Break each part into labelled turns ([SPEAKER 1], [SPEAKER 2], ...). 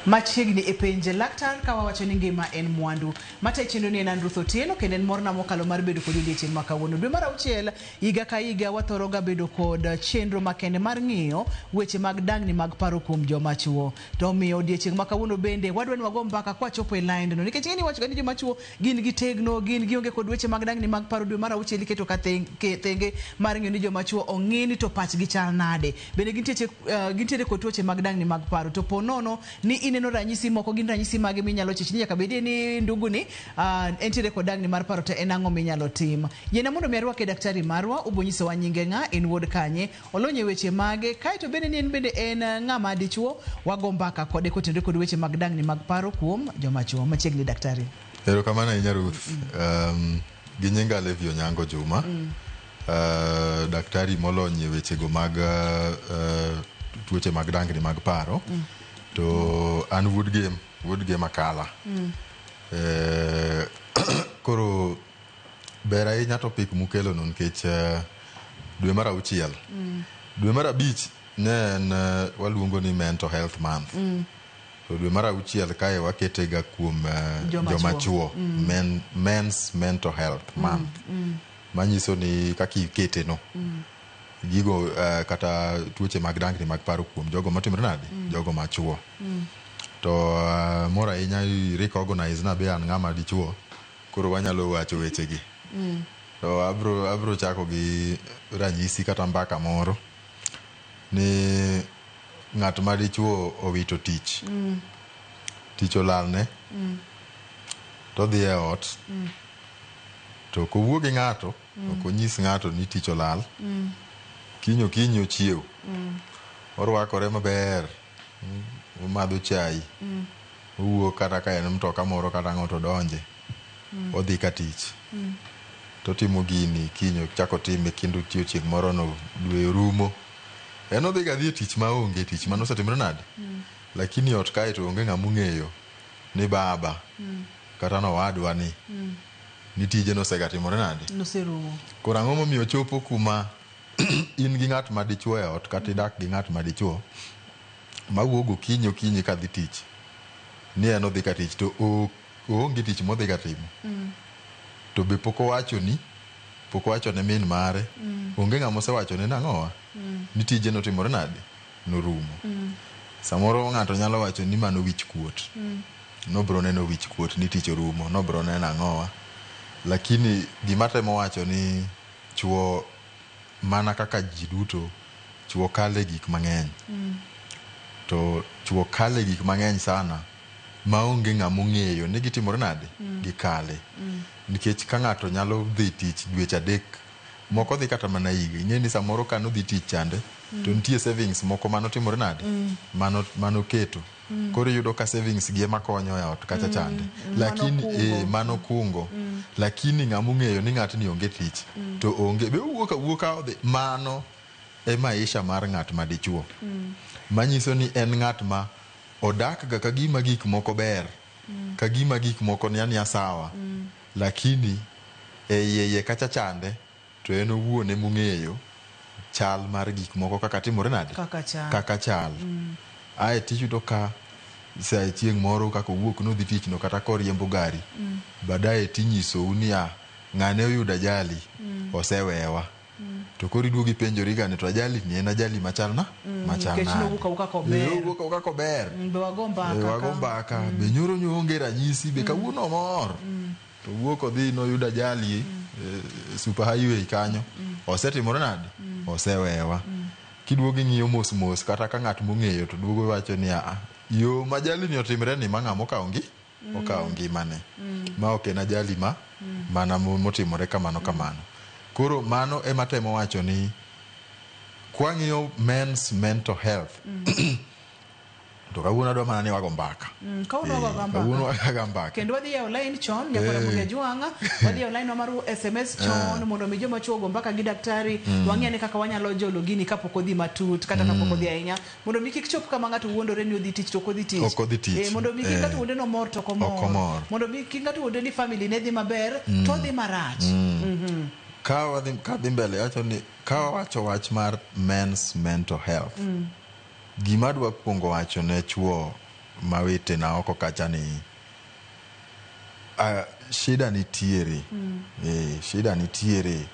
[SPEAKER 1] Machiegni e penje laktar ka wawacho ni ngima en mwandu. Matayo chenro ni en an Ruth Otieno kendo en morna mokalo mar bedo kodi odiechieng' ma kawuono. Dwe mar auchiel higa ka higa wathoro ga bedo kod chenro makende mar ng'iyo weche mag dangni mag paro kuom joma chuo. To omiyo odiechieng' ma kawuono bende wadwa ni wago mbaka kwachopo e line no nikech ing'e ni iwacho ga ni joma chuo gin gitegno, gin gionge kod weche mag dangni mag paro. Dwe mar auchiel iketo ka thenge mar ng'iyo ni joma chuo ong'i ni to pachgi chal nade. Bende gintiere kod tuoche mag dangni mag paro. To po nono ni ineno ranyisi moko, gin ranyisi mage minyalo chich ni nyaka bedie ni nduguni entiere kod dangni mar paro to en ang'o minyalo tim. Yiena mondo mi arwake daktari marwa, ubo nyisowa nyinge ng'a, en wuod kanye, olony e weche mage, kaeto bende ni en bende en ng'ama dichuo, wago mbaka kode kotenore kod weche mag dangni mag paro kuom joma chuo. Machiegni daktari.
[SPEAKER 2] Erokamano ahinya Ruth. Gi nyinga Levi Onyango Juma. Daktari molony e wechego mag tuoche mag dangni mag paro. To an wuod Gem, wuod Gem Akala. Koro ber ahinya topic mukelo no nikech dwe mar auchiel. Dwe mar abich ne en waluongo ni mental health month. To dwe mar auchiel kae wakete ga kuom joma chuo. Men's mental health month. Manyiso ni kaka ikete no. Gigo kata tuoche mag dangni mag paro kuom jogo matimore nade? Jogo machuo. To mor ahinya recognize na be an ng'ama dichuo. Koro wanyalo wacho wechegi. To abro chako gi ranyisi kata mbaka moro ni ng'at ma dichuo owito tich. Tich olalne. To odhi e ot. To ok owuo gi ng'ato, ok onyis ng'ato ni tich olal. Kiny okinyi ochiew. Orwakore maber. Omadho chai. Owuok kata ka en mtoka moro kata ang'o to odonje. Odhi ka tich. To otimo gini kiny ochako otime kendo odiochieng' moro no dwe orumo. En odhi ga dhi e tich maonge tich mano osetimore nade? Lakini ot kae to onge ng'ama ong'eyo ni baba kata nowadwa ni ni tije nosegatimore nade?
[SPEAKER 1] Noserumo.
[SPEAKER 2] Koro ang'o momiyo chopo kuma in gi ng'at ma dichuo e ot kata idak gi ng'at ma dichuo mawuok gokinyi okinyi kadhi tich ni en odhi ka tich to oonge tich modhi ga timo. To be pok owachoni, pok owacho ne min mare, onge ng'ama osewachone nang'owa ni tije notimore nade? Norumo. Samoro ng'ato nyalo wacho ni mano wich kuot. Nobro neno wich kuot ni tich orumo, nobro neno ang'owa. Lakini gima temo wacho ni chuo mana kaka ji duto, chuo kale gik mang'eny. To chuo kale gik mang'eny sana maonge ng'ama ong'eyo ni gitimore nade? Gikale. Nikech ka ng'ato nyalo dhi tich dweche adek, moko dhi kata mana higa. Ing'e ni samoro ka nodhi tich chande, to nitie savings moko manotimore nade? Manoketo. Koro iyudo ka savings gi ema konyo e ot kacha chande. Lakini mano kungo. Lakini ng'ama ong'eyo ni ng'atni onge tich, to onge, be owuok awuoka odhi. Mano e maisha mar ng'at ma dichuo. Manyiso ni en ng'at ma odak ga ka gima gik moko ber, ka gima gik moko ni ania sawa. Lakini e iye kacha chande to en owuon emong'eyo chal mar gik moko kaka timore nade?
[SPEAKER 1] Kaka chal.
[SPEAKER 2] Kaka chal. Ae tiyudo ka sa chieng' moro kaka owuok nodhi tich no kata koriembo gari. Baadaye tinyisou niya ng'ane oyudo ajali, osewewa. To koro iduogo ipenjori ga ni to ajali ni en ajali machal na? Machal
[SPEAKER 1] Nikech
[SPEAKER 2] nade?
[SPEAKER 1] nowuok awuoka kober.
[SPEAKER 2] Nowuok awuoka kober.
[SPEAKER 1] Be wago mbaka
[SPEAKER 2] Wago mbaka. Be nyoro nyo onge ranyisi, be kawuono omor. To owuok odhi noyudo ajali super highway kanyo. Osetimore nade? Osewewa. Kiduogo ing'iyo mos mos kata ka ng'at mong'eyo to duogo wacho ni a yo ma ajali ni otimre ni ma ng'ama okawo ngi? Okawo ngimane. Ma ok en ajali ma mana motimore kamano kamano. Koro mano ema temo wacho ni kwang'iyo men's mental health to kawuono adwa mana ni wago mbaka.
[SPEAKER 1] Kawuono wago mbaka.
[SPEAKER 2] Kawuono wago mbaka.
[SPEAKER 1] Kendo wadhi yawo line chon, nyakora Muga Jwang'a, wadhi yawo line mar SMS chon mondo mi joma chuo ogo mbaka gi daktari, wang'i ane kaka wanyalo jolo gini kapok odhi matut kata kapok odhi ahinya, mondo mi kik chop kama ng'ato wuondore ni odhi tich to ok odhi tich.
[SPEAKER 2] Ok odhi tich.
[SPEAKER 1] Mondo mi kik ng'ato wuondre ni omor to ok omor.
[SPEAKER 2] Ok omor.
[SPEAKER 1] Mondo mi kik ng'ato wuondre ni family ne dhi maber to odhi marach.
[SPEAKER 2] Ka wadhi ka dhi mbele wacho ni ka wawacho wach mar men's mental health. Gima adwa kuongo wacho ne chuo mawetena oko kacha ni shida nitiere. Shida nitiere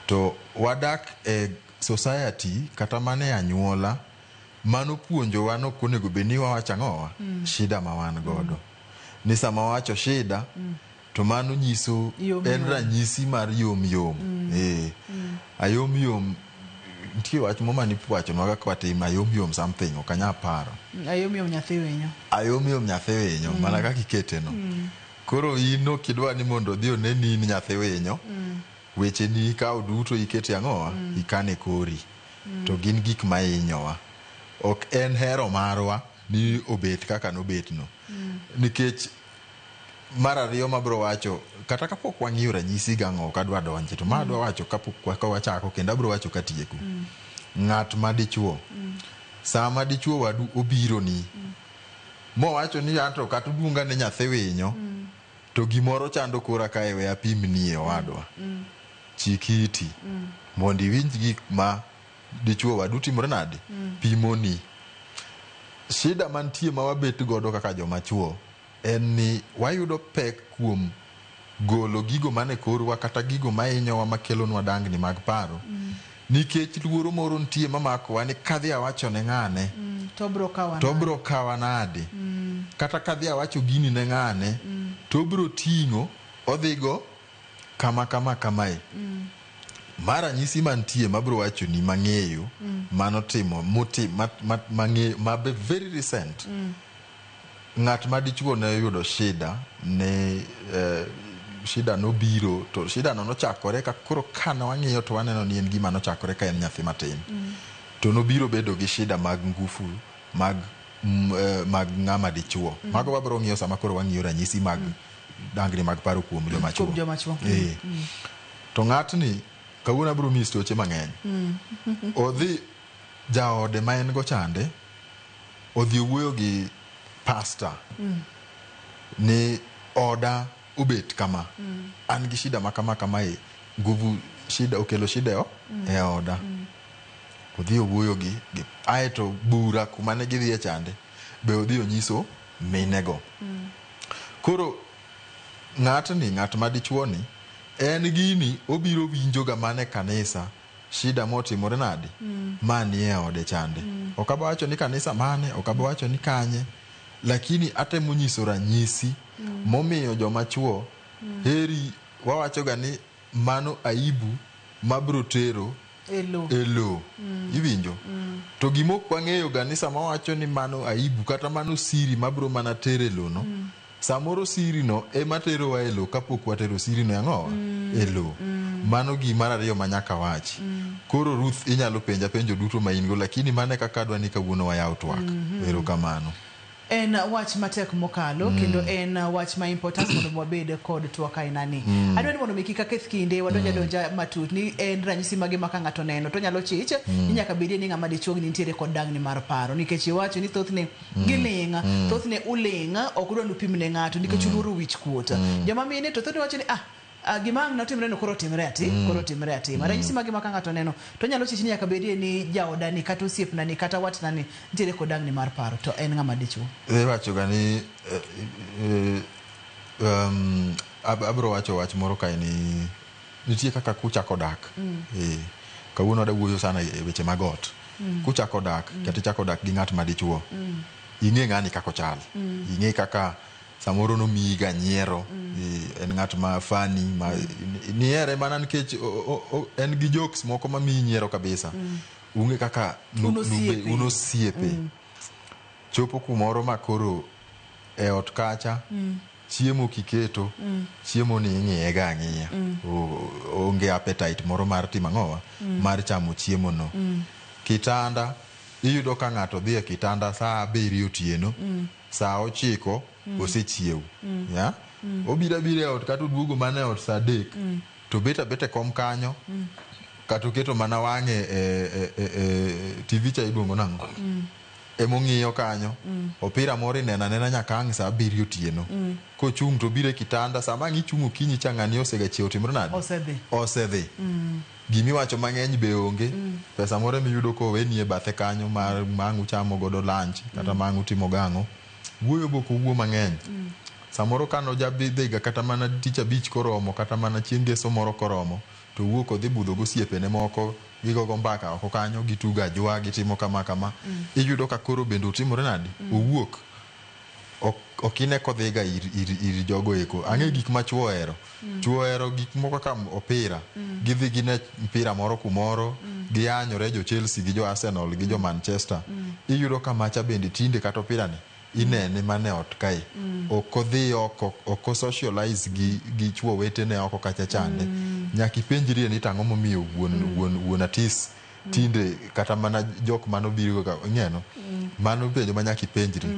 [SPEAKER 2] to wadak e society kata mana e anyuola mano puonjowa nok onego bed ni wawacho ang'owa shida ma wan godo. Ni sama wawacho shida to mano nyiso
[SPEAKER 1] Yom
[SPEAKER 2] en
[SPEAKER 1] yom.
[SPEAKER 2] Ranyisi mar yom yom. Ayom yom nitie wach mo mane iwachonwa kaka watim ayom yom something ok anyal paro.
[SPEAKER 1] Ayom yom nyathi winyo.
[SPEAKER 2] Ayom yom nyathi winyo mana kaka ikete no. Koro in ok idwa ni mondo odhi one ni in nyathi winyo. Wecheni ikawo duto ikete ang'owa ikane kori. To gin gik ma hinyowa. Ok en hero marwa ni obet kaka nobet no. Nikech mar ariyo mabro wacho kata kapok wang'iyo ranyisi gang'o ok adwa donje to ma adwa wacho kapok ka wachako kendo abro wacho katieko. Ng'at ma dichuo sama dichuo wadu obiro ni mowacho ni anto kata uluonga ni nyathi winyo to gimoro chando kora kae we apimnie owadwa. Chik iti mondo iwinj gik ma dichuo wadu timore nade pimoni. Shida mantie ma wabet godo kaka joma chuo en ni wayudo pek kuom golo gigo mane korwa kata gigo mahinyowa makelonwa dangni mag paro nikech luoro moro nitie mamakowa ni kadhi awacho ne ng'ane
[SPEAKER 1] To obro kawa
[SPEAKER 2] to obro kawa nade kata kadhi awacho gini ne ng'ane to obro ting'o odhigo kama kama kamae. Mar ranyisi mantie mabro wachoni mang'eyo manotimo moti mang'eyo ma be very recent. Ng'at ma dichuo ne oyudo shida ne shida nobiro to shida no nochakore ka koro kane wang'iyo to waneno ni en gima nochakore ka en nyathi matin. To nobiro bedo gi shida mag ngufu mag mag ng'ama dichuo. Mago wabro ng'iyo sama koro wang'iyo ranyisi mag dangni mag paro kuom joma chuo.
[SPEAKER 1] Kuom joma chuo.
[SPEAKER 2] To ng'atni kawuono abiro miyi stoche mang'eny. Odhi jaode ma en go chande odhi owuoyo gi pastor ni oda obet kama. An gi shida ma kama kamae nguvu shida okelo shida e oda. Odhi owuoyo gi aeto bura kuma ne gidhiye chande be odhi onyiso minego. Koro ng'atni ng'at ma dichuo ni en gini obiro winjo ga mana e kanisa shida motimore nade manie ode chande. Ok abo wacho ni kanisa mane, ok abo wacho ni kanye, lakini atemo nyiso ranyisi momiyo joma chuo heri wawacho ga ni mano aibu mabro tero
[SPEAKER 1] E lo.
[SPEAKER 2] E lo. Iwinjo? To gima ok wang'eyo ga ni sama wawacho ni mano aibu kata mano siri mabro mana tero e lo no, samoro siri no ema terowa e lo kapok watero siri no e ang'owa? E lo. Mano gima mar ariyo ma nyaka wachi. Koro Ruth inyalo penja penjo duto ma in go lakini mano e kaka adwa ni kawuono wayaw twak. Erokamano.
[SPEAKER 1] En wach matek mokalo kendo en wach ma important mondo wabed kod twak aina ni. Adwa ni mondo mi kik aketh kinde wadonja donja matut ni en ranyisi mage ma ka ng'ato neno to nyalo chich ni nyaka bedie ni ng'ama dichuo ni nitiere kod dangni mar paro nikech iwacho ni thothne giling' thothne uling' ok udwa ni upim ne ng'ato nikech uluoro wich kuot. Joma mine to thothne wacho ni gima ang' notimre no koro otimre ati koro otimre atima. Ranyisi mage ma ka ng'ato neno to nyalo chich ni nyaka bedie ni jaoda ni kata osiepna ni kata watna ni nitiere kod dangni mar paro to en ng'ama dichuo.
[SPEAKER 2] Iwacho ga ni abro wacho wach moro kae ni nitie kaka kuchako dak. Kawuono adwa wuoyo sana e weche mag ot. Kuchako dak kata ichako dak gi ng'at ma dichuo. Ing'e ng'ani kaka ochal. Ing'e kaka samoro nomiyi ga nyiero. En ng'at ma funny ma nihere mana nikech en gi jokes moko mamiyi nyiero kabisa. Ung'e kaka
[SPEAKER 1] Un osiepe.
[SPEAKER 2] Un osiepe. Chopo kumoro ma koro e ot kacha chiemo kiketo chiemo ni ing'iye ga ang'iya. Onge appetite moro mar timo ang'owa mar chamo chiemo no. Kitanda iyudo ka ng'ato dhi e kitanda saa 7 otieno saa 9 osechiew. Ya? Obiro abira e ot kata oduogo mana e ot saa 3 to bet abeta e kom kanyo kata oketo mana wang'e e TV cha iluongo nang'o? Emong'iyo kanyo. Opira moro ineno anena nyaka ang' saa 7 otieno. Kochung' to obiro e kitanda sama ang' ichung' okinyi cha ng'ani osega chiew timore nade?
[SPEAKER 1] Osedhi.
[SPEAKER 2] Osedhi. Gimiwacho mang'eny be onge. Pesa moro emiyudo koweni e bathe kanyo mar ma ang' uchamo godo lunch kata ma ang' utimo gang'o. Wuoyo be ok owuo mang'eny. Samoro ka nojadhiga kata mana tich abich koromo, kata mana chieng' ngeso moro koromo, to owuok odhi budho gosiepene moko, gigogo mbaka oko kanyo, gitugo ajwa, gitimo kama kama. Iyudo ka koro bende otimore nadi? Owuok. Ok ine kodhiga ir jogo eko. Ang'e gik ma chuo ohero. Chuo ohero gik moko kaka opira. Gidhi gine mpira moro kumoro, giyanyore jo Chelsea gi jo Arsenal gi jo Manchester. Iyudo ka macha bende tinde kata opira ni inene mana e ot kae. Ok odhi oko, ok o socialize gi chuo wetene oko kacha chande. Nyaka ipenjrie ni to ang'o momiyo wuon Atis tinde kata mana jok manobiro ga ing'eno. Mano penjo ma nyaka ipenjri.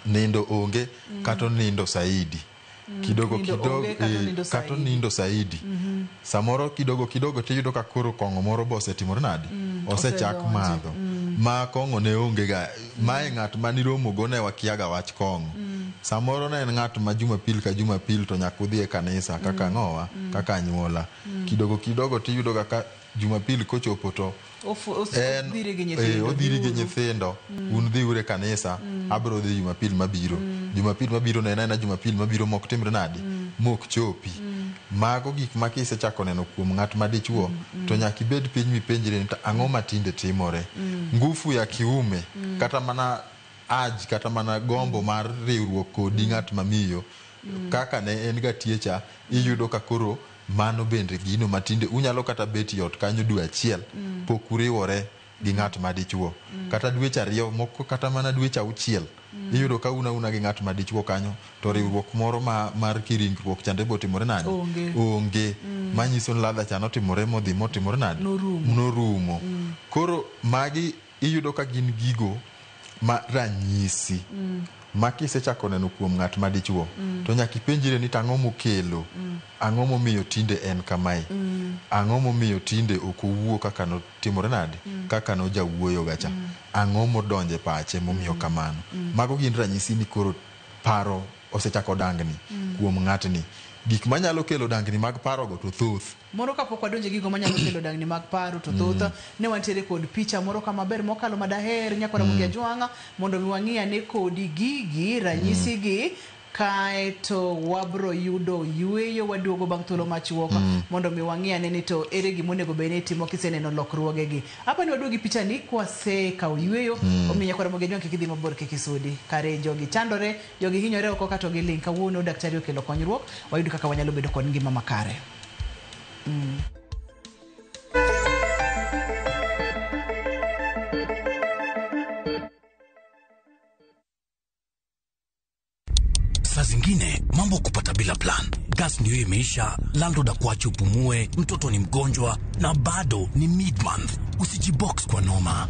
[SPEAKER 2] Nindo onge kata onindo saidi. Kidogo
[SPEAKER 1] Nindo
[SPEAKER 2] kidogo
[SPEAKER 1] onge kata onindo
[SPEAKER 2] kata
[SPEAKER 1] saidi.
[SPEAKER 2] onindo saidi. Samoro kidogo kidogo tiyudo ka koro kong'o moro be osetimore nadi? Osechak
[SPEAKER 1] Osedonje.
[SPEAKER 2] madho. Ma kong'o ne onge ga. Mae ng'at maniromo go ne wakiaga wach kong'o. Samoro ne en ng'at ma Jumapil ka Jumapil to nyaka udhi e kanisa kaka ang'owa, kaka anyuola. Kidogo kidogo tiyudo ga ka Jumapil kochopo to en
[SPEAKER 1] Odhiri gi nyithindo,
[SPEAKER 2] odhiri gi
[SPEAKER 1] dhiuru.
[SPEAKER 2] nyithindo, un dhiuru e kanisa, abiro dhi Jumapil mabiro. Jumapil mabiro ne en aena Jumapil mabiro mok timre nadi? Mok chopi. Mago gik ma kisechako neno kuom ng'at ma dichuo, to nyaka ibed piny mipenjri ni to ang'o ma tinde timore. Ngufu ya kiume, kata mana aj, kata mana gombo mar riwruok kodi ng'at mamiyo, kaka ne en ga tie cha, iyudo ka koro mano bende gino matinde unyalo kata bet e ot kanyo dwe achiel, pok uriwore gi ng'at ma dichuo. Kata dweche ariyo, moko kata mana dweche auchiel, iyudo ka un auna gi ng'at ma dichuo kanyo, to riwruok moro mar kiringruok chande be otimore nadi?
[SPEAKER 1] Onge.
[SPEAKER 2] Onge. Manyiso ni ladha cha notimore modhi motimore nadi?
[SPEAKER 1] Norumo.
[SPEAKER 2] Norumo. Koro magi iyudo ka gin gigo ma ranyisi. Ma kisechako neno kuom ng'at ma dichuo, to nyaka ipenjri ni to ang'o mokelo, ang'o momiyo tinde en kamae, ang'o momiyo tinde ok owuo kaka notimore nadi, kaka nojawuoyo ga cha, ang'o modonje pache momiyo kamano. Mago gin ranyisi ni koro paro osechako dangni kuom ng'atni. Gik manyalo kelo dangni mag parogo to thoth.
[SPEAKER 1] Moro kapok wadonje gigo manyalo kelo dangni mag paro to thoth, ne wantiere kod picha moro kama ber mokalo madaher nyakwara Ramogi Ajwang'a mondo mi wang'i ane kodi gigi ranyisi gi, kaeto wabro yudo yueyo waduogo bang' thuolo machuok mondo mi wang'i ane ni to ere gima onego bed ni itimo kiseneno lokruogegi. Apa ni waduogi picha ni kwasekawo yueyo, omiyo nyakwara Ramogi Ajwang' kik idhi mabor kik isudi. Kare jogi chandore, jogi hinyore oko kata giling'. Kawuono daktari okelo konyruok, wayud kaka wanyalo bedo kod ngima makare.
[SPEAKER 3] Saa zingine mambo kupata bila plan. Gas ndio imeisha, landlord akuache upumue, mtoto ni mgonjwa na bado ni mid-month. Usijibox kwa noma.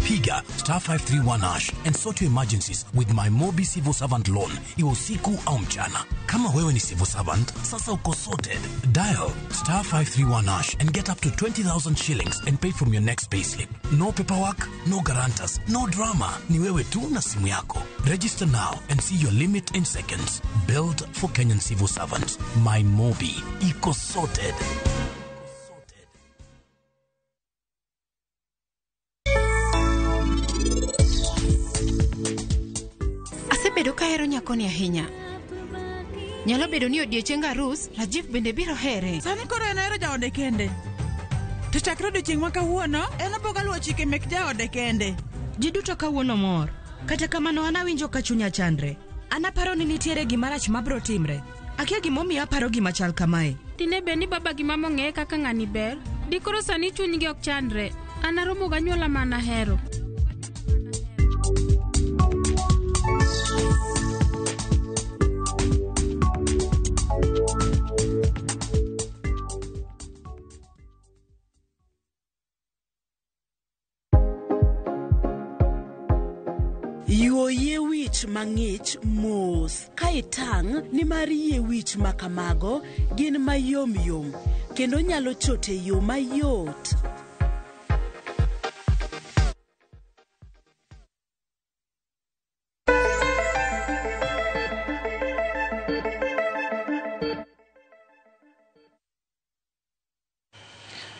[SPEAKER 3] Piga star 531 hash and sort your emergencies with my Mobi Civil Servant Loan, iwe usiku au mchana. Kama wewe ni civil servant, sasa uko sorted. Dial star 531 hash and get up to 20,000 shillings and pay from your next payslip. No paperwork, no guarantors, no drama. Ni wewe tu na simu yako. Register now and see your limit in seconds. Built for Kenyan civil servants. My Mobi. Iko sorted.
[SPEAKER 4] Asebedo kahero nyakoni ahinya. Nyalo bedo ni odiechieng arus, Rajiv bende biro here.
[SPEAKER 5] Sani koro en ohero jaode kende. To chakre odiechieng' ma kawuono, en oboga luwo chike mek jaode kende.
[SPEAKER 6] Ji duto kawuono mor. Kata kamano an awinjo ka chunya chandre. An aparo ni nitiere gima rach mabro timre. Akia gimomiyo aparo gima chal kamae.
[SPEAKER 7] Dine bed ni baba gi mama ong'eye kaka ng'ani ber, dikoro sani chunygi ok chandre. An aromo gi anyuola mana ahero.
[SPEAKER 8] Yuo yie wich mang'ich mos ka itang' nimar yie wich ma kamago gin mayom yom kendo nyalo chot e yo mayot.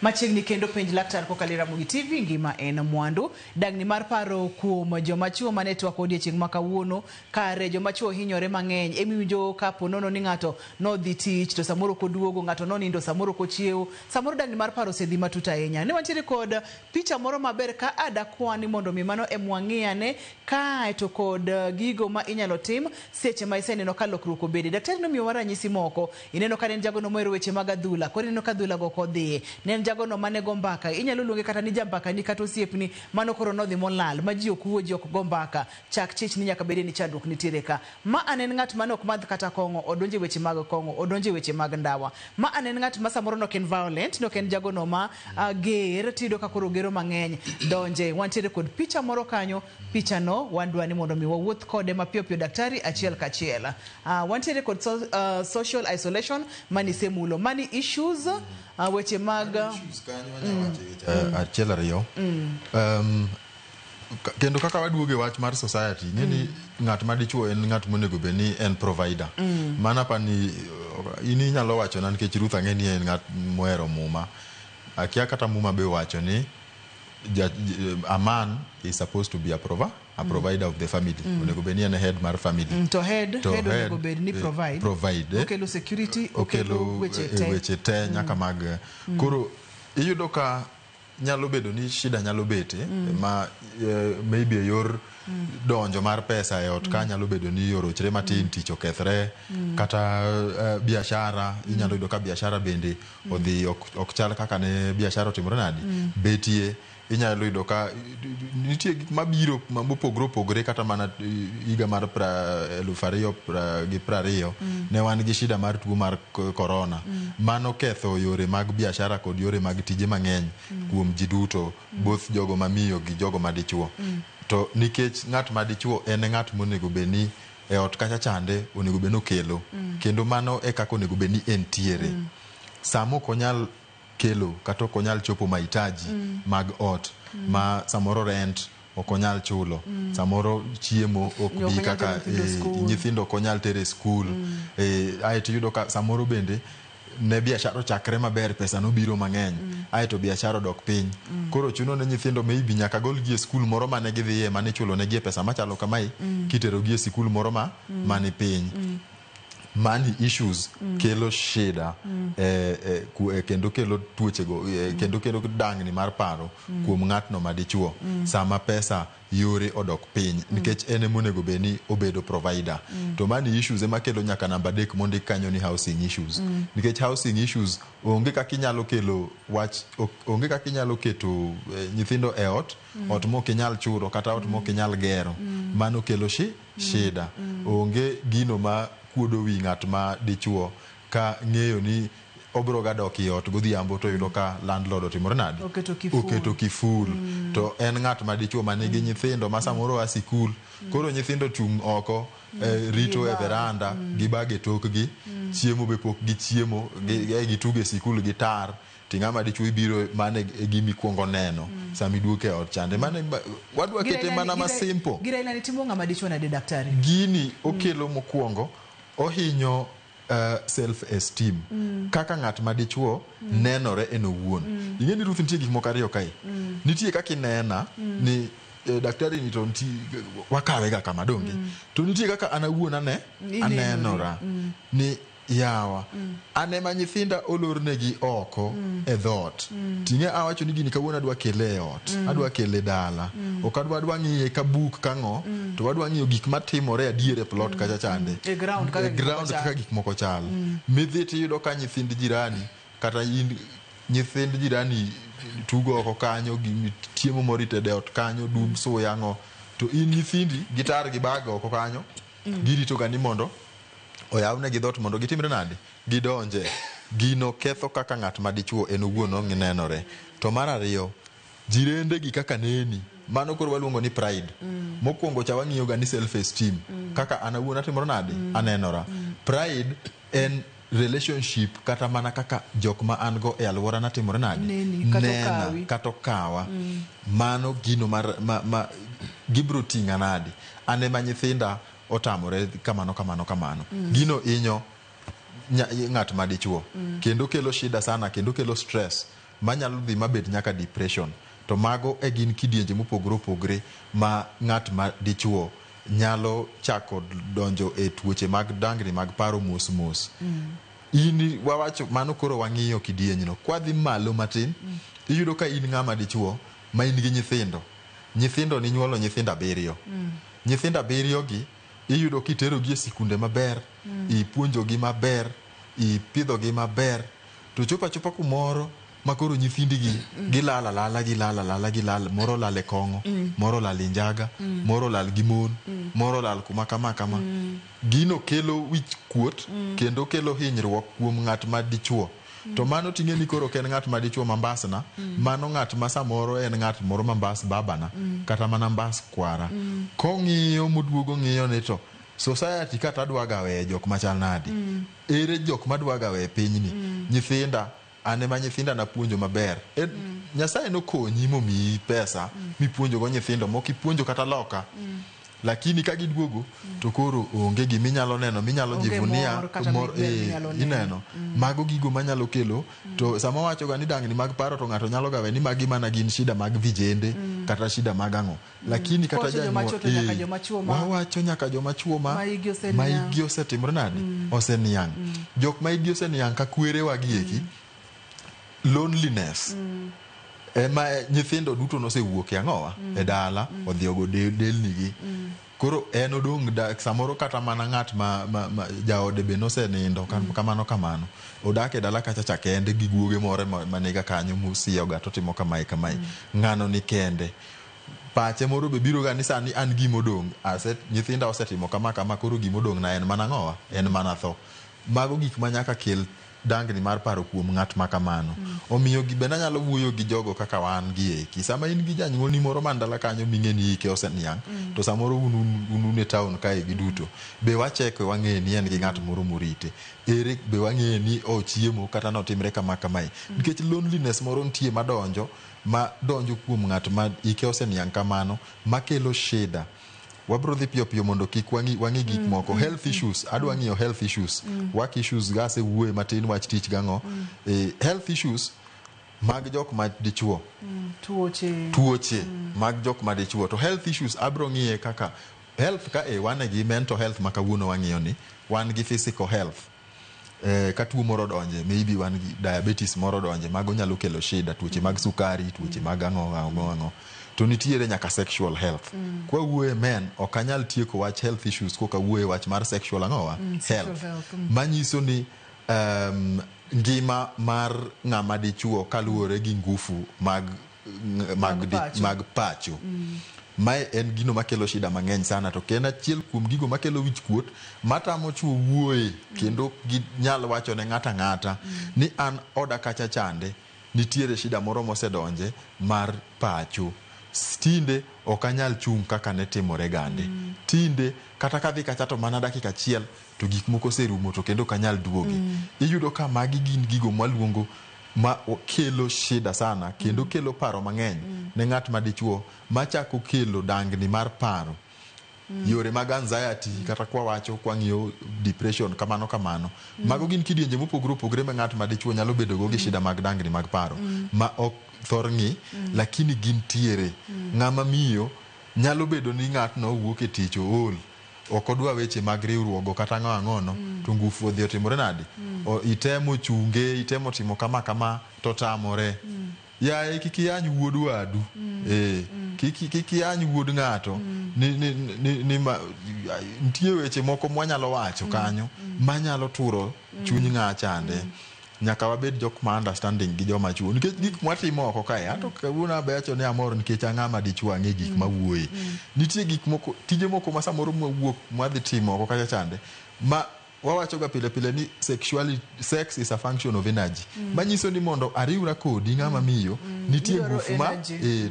[SPEAKER 1] Machiegni kendo penj laktar kokalo e Ramogi TV, ngima en mwandu. Dangni mar paro kuom joma chuo mane twak odiechieng' ma kawuono, kare joma chuo hinyore mang'eny. Emiwinjo kapo nono ni ng'ato nodhi tich to samoro ok oduogo, ng'ato nonindo samoro ok ochiewo. Samoro dangni mar paro osedhi matut ahinya. Ne wantiere kod picha moro maber ka adakwa ni mondo mi mano emwang'iyane kae to kod gigo ma inyalo tim seche ma iseneno ka lokruok obede. Daktari nomiyowa ranyisi moko. Ineno ka ne en jagono mohero weche mag adhula, koro ineno ka adhula go ok odhiye. Ne en jagono mane go mbaka, inyalo luonge kata ni jambakani kata osiepni, mano koro nodhi molal, ma ji ok wuo, ji ok go mbaka. Chak chich ni nyaka bede ni chandruok nitiere ka. Ma an en ng'at mane ok madh kata kong'o, odonjo e weche mag kong'o, odonjo e weche mag ndawa. Ma an en ng'at ma samoro nok en violent, nok en jagono ma ger, tiyudo ka koro gero mang'eny donje. Wantiere kod picha moro kanyo, picha no wadwa ni mondo mi wawuoth kode mapiyo piyo daktari achiel kachiel. Wantiere kod social isolation mani semulo, money issues, weche mag
[SPEAKER 2] Achiel ariyo. Kendo kaka waduogo e wach mar society, ing'e ni ng'at ma dichuo en ng'at monego bed ni en provider. Mano apani in inyalo wachona nikech Ruth ang'e ni en ng'at mohero muma. Akia kata muma be owacho ni a man is supposed to be a provider of the family. Onego bed ni en head mar family.
[SPEAKER 1] To head,
[SPEAKER 2] To
[SPEAKER 1] head onego bed ni provide.
[SPEAKER 2] Provide.
[SPEAKER 1] Okelo security, okelo
[SPEAKER 2] okelo
[SPEAKER 1] weche te.
[SPEAKER 2] Weche te nyaka mag koro iyudo ka nyalo bedo ni shida nyalo bete ma maybe e yor donjo mar pesa e ot ka nyalo bedo ni orochre matin, tich okethre, kata biashara inyalo yudo ka biashara bende odhi ok chal kaka ne biashara otimore nadi betie. Inyalo yudo ka nitie gik mabiro mopogore opogore, kata mana higa mar 2020 ne wan gi shida mar tuo mar corona. Mano ketho yore mag biashara kod yore mag tije mang'eny kuom ji duto, both jogo mamiyo gi jogo madichuo. To nikech ng'at madichuo en e ng'at monego bed ni e ot kacha chande onego bed ni okelo, kendo mano e kaka onego bed ni entiere. Sama ok onyal kelo kata ok onyal chopo mahitaji mag ot, ma samoro rent ok onyal chulo, samoro chiemo ok
[SPEAKER 1] Ok
[SPEAKER 2] bi
[SPEAKER 1] onyal
[SPEAKER 2] kaka
[SPEAKER 1] tero nyithindo skul.
[SPEAKER 2] Nyithindo ok onyal tero e skul. Aeto iyudo ka samoro bende ne biashara ochakre maber, pesa nobiro mang'eny, aeto biashara odok piny. Koro chuno ne nyithindo maybe nyaka golgi e skul moro mane gidhiye mane ichulo negi e pesa machalo kamae, kiterogi e sikul moro ma mani piny. Money issues kelo shida kendo kelo tuochego, kendo kelo dangni mar paro kuom ng'atno madichuo sama pesa yore odok piny, nikech en emonego bed ni obedo provider. To money issues ema kelo nyaka namba 3 mondik kanyo ni housing issues, nikech housing issues onge kaka inyalo kelo wach, onge kaka inyalo keto nyithindo e ot, ot mok inyal chulo kata ot mok inyal gero. Mano kelo shida. Onge gino ma kuodo wi ng'at ma dichuo ka ng'eyo ni obro ga dok e ot godhiambo to yudo ka landlord otimore nade,
[SPEAKER 1] oketo kiful.
[SPEAKER 2] Oketo kiful. To en ng'at ma dichuo ma nigi nyithindo ma samoro a sikul, koro nyithindo chung' oko rito e veranda gi bag e tokgi, chiemo be pok gichiemo, gitugo e sikul gi tar. To ng'ama dichuo ibiro mano e gima ikuongo neno sama iduogo e ot chande. Mano wadwa kete mana ma simple.
[SPEAKER 1] Giraila ni timo ng'ama dichuo nade, daktari?
[SPEAKER 2] Gini okelo mokwongo ohinyo self esteem, kaka ng'at ma dichuo nenore en owuon. Ing'e ni Ruth nitie gik moko ariyo kae. Nitie kaka inena ni daktari ni to nti wakawe ga kama donge, to nitie kaka an awuon ane
[SPEAKER 1] Inenori.
[SPEAKER 2] Anenora ni yawa an ema nyithinda olornegi oko e dhoot. Ting'e awacho ni gini kawuono adwa kele e ot, adwa kele dala, ok adwa adwa ng'iye ka buk kang'o, to wadwa ng'iyo gik matimore adier e plot kacha chande.
[SPEAKER 1] E ground kaka
[SPEAKER 2] e
[SPEAKER 1] gik moko
[SPEAKER 2] ground
[SPEAKER 1] chal.
[SPEAKER 2] Kaka gik moko chal. Midhi tiyudo ka nyithind jirani kata in nyithind jirani tugo oko kanyo gi chiemo moro itedo e ot kanyo dum suya ang'o, to in nyithindi gitar gi bag oko kanyo girito ga ni mondo oyawnegi dhoot mondo gitimre nade, gidonje. Gino ketho kaka ng'at ma dichuo en owuon onenore. To mar ariyo, jirende gi kaka neni, mano koro waluongo ni pride. Mokwongo cha wang'iyo ga ni self esteem, kaka an awuon atimora nade, anenora. Pride en relationship kata mana kaka jok ma an go e alwora natimore nade,
[SPEAKER 1] Neni, kata
[SPEAKER 2] nena,
[SPEAKER 1] okawi.
[SPEAKER 2] Kata okawa. Mano gino mar, ma gibro ting'a nade, an ema nyithinda otamore kamano kamano kamano. Gino inyo ng'at ma dichuo kendo kelo shida sana, kendo kelo stress. Manyalo dhi mabed nyaka depression. To mago e gin kidienje mopogore opogore ma ng'at ma dichuo nyalo chako donjo e tuoche mag dangni mag paro mos mos. In wawacho mano koro wang'iyo kidienyno. Kwadhi malo matin, iyudo ka in ng'ama dichuo ma in gi nyithindo. Nyithindo ninyuolo nyithindo 7. Nyithindo 7 gi iyudo kiterogi e sikunde maber, ipuonjogi maber, ipidhogi maber, to chopo achopa kumoro ma koro nyithindigi gilal alala, gilal alala, gilal, moro olal e kong'o, moro olal e njaga, moro olal gi mon, moro olal kuma kama kama. Gino kelo wich kuot kendo kelo hinyruok kuom ng'at ma dichuo. To mano ting'e ni koro ok en ng'at ma dichuo ma mbasna, mano ng'at ma samoro en ng'at moro ma mbas babana, kata mana mbas kwara. Kong'iyo moduogo ng'iyo ni to society kata dwaga weye jok machal nadi. Ere jok madwaga weye pinyni? Nyithinda, an ema nyithinda napuonjo maber. Nyasaye nokonyi momiyi pesa mipuonjogo nyithindo, mok ipuonjo kata loka. Lakini ka giduogo to koro onge giminyalo neno, minyalo jivunia, mor, ineno. Mago gigo manyalo kelo. To sama wacho ga ni dangni mag paro to ng'ato nyalo ga we ni magi mana gin shida mag vijende kata shida mag ang'o. Lakini kata janyuol, wawacho nyaka joma chuo ma igi osetimore nadi, oseniang'. Jok ma igi oseniang' ka kwerewa gi eki, loneliness ema nyithindo duto nosewuok e ang'owa e dala, odhi ogo delnigi. Koro en odong' samoro kata mana ng'at ma jaode be nosenindo kamano kamano. Odak e dala kacha cha kende gi guoge moro maniga kanyo mosiyoga to timo kamae kamae. Ng'ano ni kende. Pache moro be biro ga ni sani an gimodong', nyithinda osetimo kama kama, koro gimodong' na en mana ang'owa, en mana tho. Mago gik ma nyaka kel dangni mar paro kuom ng'at ma kamano. Omiyo bende anyalo wuoyo gi jogo kaka wan gi eki. Sama in gi janyuolni moro man dala kanyo ming'e ni ike oseniang', to samoro un e town kae gi duto, be wacheke wang'e ni en gi ng'at moro morite. Ere be wang'e ni ochiemo kata notimre kama kamae. Nikech loneliness moro nitie madonjo, ma donjo kuom ng'at ma ike oseniang' kamano, makelo shida. Wabro dhi piyo piyo mondo kik wang'i gik moko. Health issues, adwa ng'iyo health issues. Work issues ga asewuoye matin wach tich gang'o. Health issues mag jok ma dichuo. Tuoche mag jok ma dichuo. To health issues abro ng'iye kaka health ka wan gi mental health ma kawuono wang'iyo ni, wan gi physical health. Ka tuo moro donje, maybe wan gi diabetes moro donje, mago nyalo kelo shida, tuoche mag sukari, tuoche mag ang'o ang'o ang'o. To nitiere nyaka sexual health. Kwa wuoye men, ok anyal tieko wach health issues koka wuoye wach mar sexual ang'owa? Health. Manyiso ni ngima mar ng'ama dichuo kaluwore gi ngufu mag pacho. Mae en gino makelo shida mang'eny sana, to en achiel kuom gigo makelo wich kuot matamo chuo wuoye kendo ginyal wacho ne ng'ata ng'ata ni an oda kacha chande nitiere shida moro mosedonje mar pacho. Tinde ok anyal chung' kaka ne timore gande. Tinde kata kadhi kacha to mana dakika achiel to gik moko oserumo to kendo ok anyal duoge. Iyudo ka magi gin gigo mwaluongo ma kelo shida sana kendo kelo paro mang'eny ne ng'at ma dichuo machako kelo dangni mar paro. Yore mag anxiety kata kwa wacho kwa ng'iyo depression kamano kamano. Mago gin kidienje mopogore opogore ma ng'at ma dichuo nyalo bedo go gi shida mag dangni mag paro ma ok thor ng'i, lakini gintiere. Ng'ama miyo nyalo bedo ni ng'atno wuok e tich ool, ok odwa weche mag riwruogo kata ang'o ang'ono, to ngufu odhi otimore nadi? Itemo chunge, itemo timo kama kama to tamore. Yaye kik iyany wuod wadu. Kik iyany wuod ng'ato. Ni nitie weche moko mwanyalo wacho kanyo manyalo turo chuny ng'achande. Nyaka wabed jok ma understanding gi joma chuo nikech gik mwatimo oko kae ato kawuono abecho ni amor nikech ang'ama dichuo ang'e gik mawuoye. Nitie gik moko, tije moko ma samoro mwawuok mwadhi timo oko kacha chande ma wawacho ga pile pile ni sex is a function of energy. Manyiso ni mondo ariwra kodi ng'ama miyo nitie ngufu ma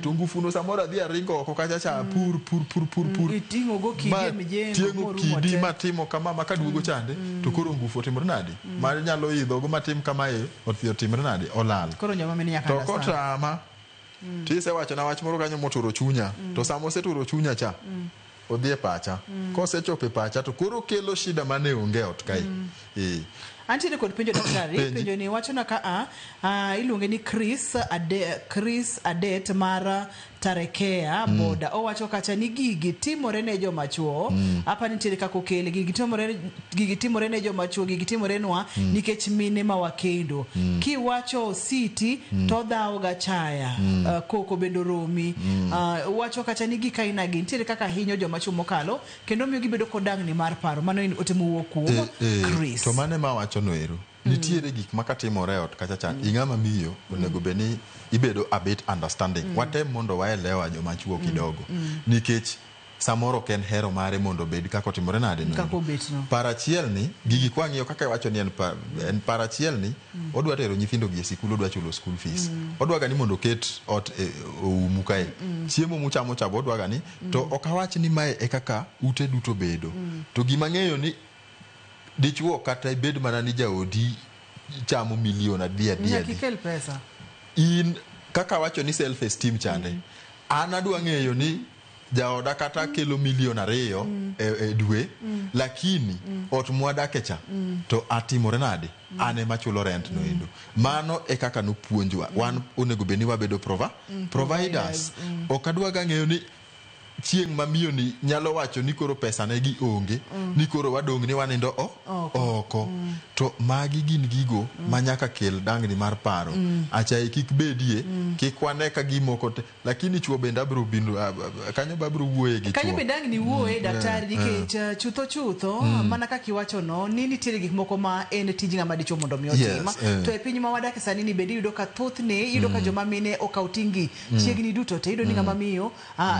[SPEAKER 2] to ngufu no samoro adhi aringo oko kacha cha pur pur pur pur pur
[SPEAKER 1] iting'o go kidi e mijengo
[SPEAKER 2] kidi matimo kama ma kaduogo chande to koro ngufu otimore nadi ma nyalo idho go matim kama odhi otimore nadi olal.
[SPEAKER 1] Koro joma mine nyaka
[SPEAKER 2] to kotama tisewacho na wach moro kanyo moturo chunya to sama oseturo chunya cha odhi e pacha. Kosechopo e pacha to koro kelo shida mane onge ot kae.
[SPEAKER 1] Antiere kod penjo, daktari.
[SPEAKER 2] Penji.
[SPEAKER 1] Penjo ni wachona ka iluonge ni Chris Ade, Chris Adet mar Tarekea boda. Owacho kacha ni gigi timore ne joma chuo. Apa nitiere kaka okele gigi timore ne joma chuo, gigi timore nwa nikech mine ma wakendo. Kiwacho siti to dhawo ga chaya. Koko bende oromi. Wacho kacha ni gik aina gi nitiere kaka hinyo joma chuo mokalo kendo miyo gibedo kod dangni mar paro. Mano en ote mowuok kuom Chris.
[SPEAKER 2] To mane ma wacho no ero, nitiere gik ma katimore e ot kacha cha, ing'ama miyo onego bed ni ibedo a bit understanding. Watem mondo waelewa joma chuo kidogo, nikech samoro ok en hero mare mondo obed kaka otimore nade no
[SPEAKER 1] Kaka
[SPEAKER 2] endo.
[SPEAKER 1] obet no.
[SPEAKER 2] Par achiel ni gigi kwang'iyo kaka iwacho ni en par achiel ni odwa tero nyithindo gi e sikul, odwa chulo school fees, odwa ga ni mondo oket ot oumu kae, chiemo muchamo cha bo odwa ga ni to ok awach ni mae e kaka ute duto bedo. To gima ng'eyo ni dichuo kata ibed mana ni jaodi chamo milion adi adi
[SPEAKER 1] Nyaka
[SPEAKER 2] adi,
[SPEAKER 1] ikel pesa.
[SPEAKER 2] In kaka wacho ni self esteem chande, an adwa ng'eyo ni jaoda kata kelo milion 2 e dwe, lakini ot mwadake cha to atimore nade, an ema chulo rent no endo. Mano e kaka nopuonjwa wan onego bed ni wabedo providers. Ok adwa ga ng'eyo ni chieng' ma miyo ni nyalo wacho ni koro pesa ne gi onge, ni koro wadong' ni wanindo o
[SPEAKER 1] Oko.
[SPEAKER 2] oko. To magi gin gigo ma nyaka kel dangni mar paro. Achaye kik bedie, kik wane ka gimoko te, lakini chuo bende abiro biro kanyo be abiro wuoye gi
[SPEAKER 1] Kanyo
[SPEAKER 2] chuo.
[SPEAKER 1] be dang' ni wuoye, daktari, nikech chutho chutho, mana kaka iwacho no ni nitiere gik moko ma en tij ng'ama dichuo mondo mi otim. To e piny ma wadake sani ni bende iyudo ka thothne iyudo ka joma mine okaw ting' chiegni duto te. Iyudo ni ng'ama miyo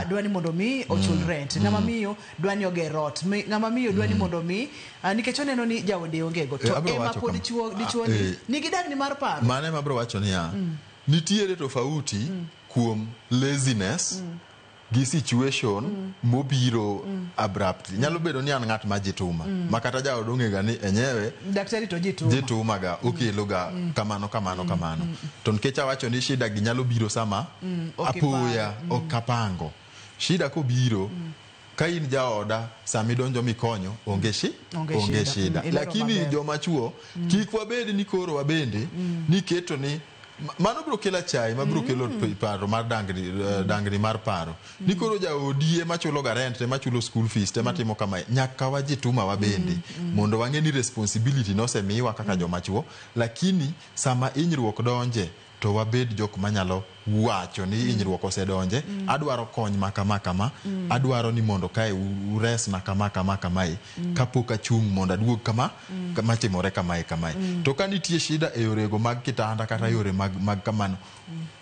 [SPEAKER 1] dwa ni mondo mi ochul rent, ng'ama miyo dwa ni oger ot, ng'ama miyo dwa ni mondo mi nikech oneno ni jaode onge go to
[SPEAKER 2] Abiro
[SPEAKER 1] ema
[SPEAKER 2] wacho
[SPEAKER 1] pod
[SPEAKER 2] kama.
[SPEAKER 1] dichuo ni nigi dangni mar paro.
[SPEAKER 2] Mano ema abiro wacho niya, nitiere tofauti kuom laziness gi situation mobiro abruptly. Nyalo bedo ni an ng'at ma jituma ma kata jaod ong'e ga ni enyewe
[SPEAKER 1] Daktari to jituma.
[SPEAKER 2] Jituma ga okelo ga kamano kamano kamano. To nikech awacho ni shida gi nyalo biro sama
[SPEAKER 1] ok
[SPEAKER 2] apoya, ok apango shida kobiro. Ka in jaoda, sama idonjo mikonyo, onge shi
[SPEAKER 1] Onge
[SPEAKER 2] onge
[SPEAKER 1] shida.
[SPEAKER 2] shida.
[SPEAKER 1] Ilero
[SPEAKER 2] Lakini
[SPEAKER 1] maber.
[SPEAKER 2] joma chuo kik wabed ni koro wabende ni keto ni mano biro kelo achaye ma biro kelo paro mar dangni, dangni mar paro ni koro jaodi ema chulo ga rent, ema chulo school fees, ema timo kamae. Nyaka wajituma wabende mondo wang'e ni responsibility nosemiwa kaka joma chuo, lakini sama hinyruok donje to wabed jok manyalo wacho ni hinyruok osedonje, adwaro kony ma kama kama, adwaro ni mondo kae uresna kama kama kamae kapok achung' mondo aduog kama kama timore kamae kamae. To ka nitie shida e yorego mag kitanda kata yore mag kamano,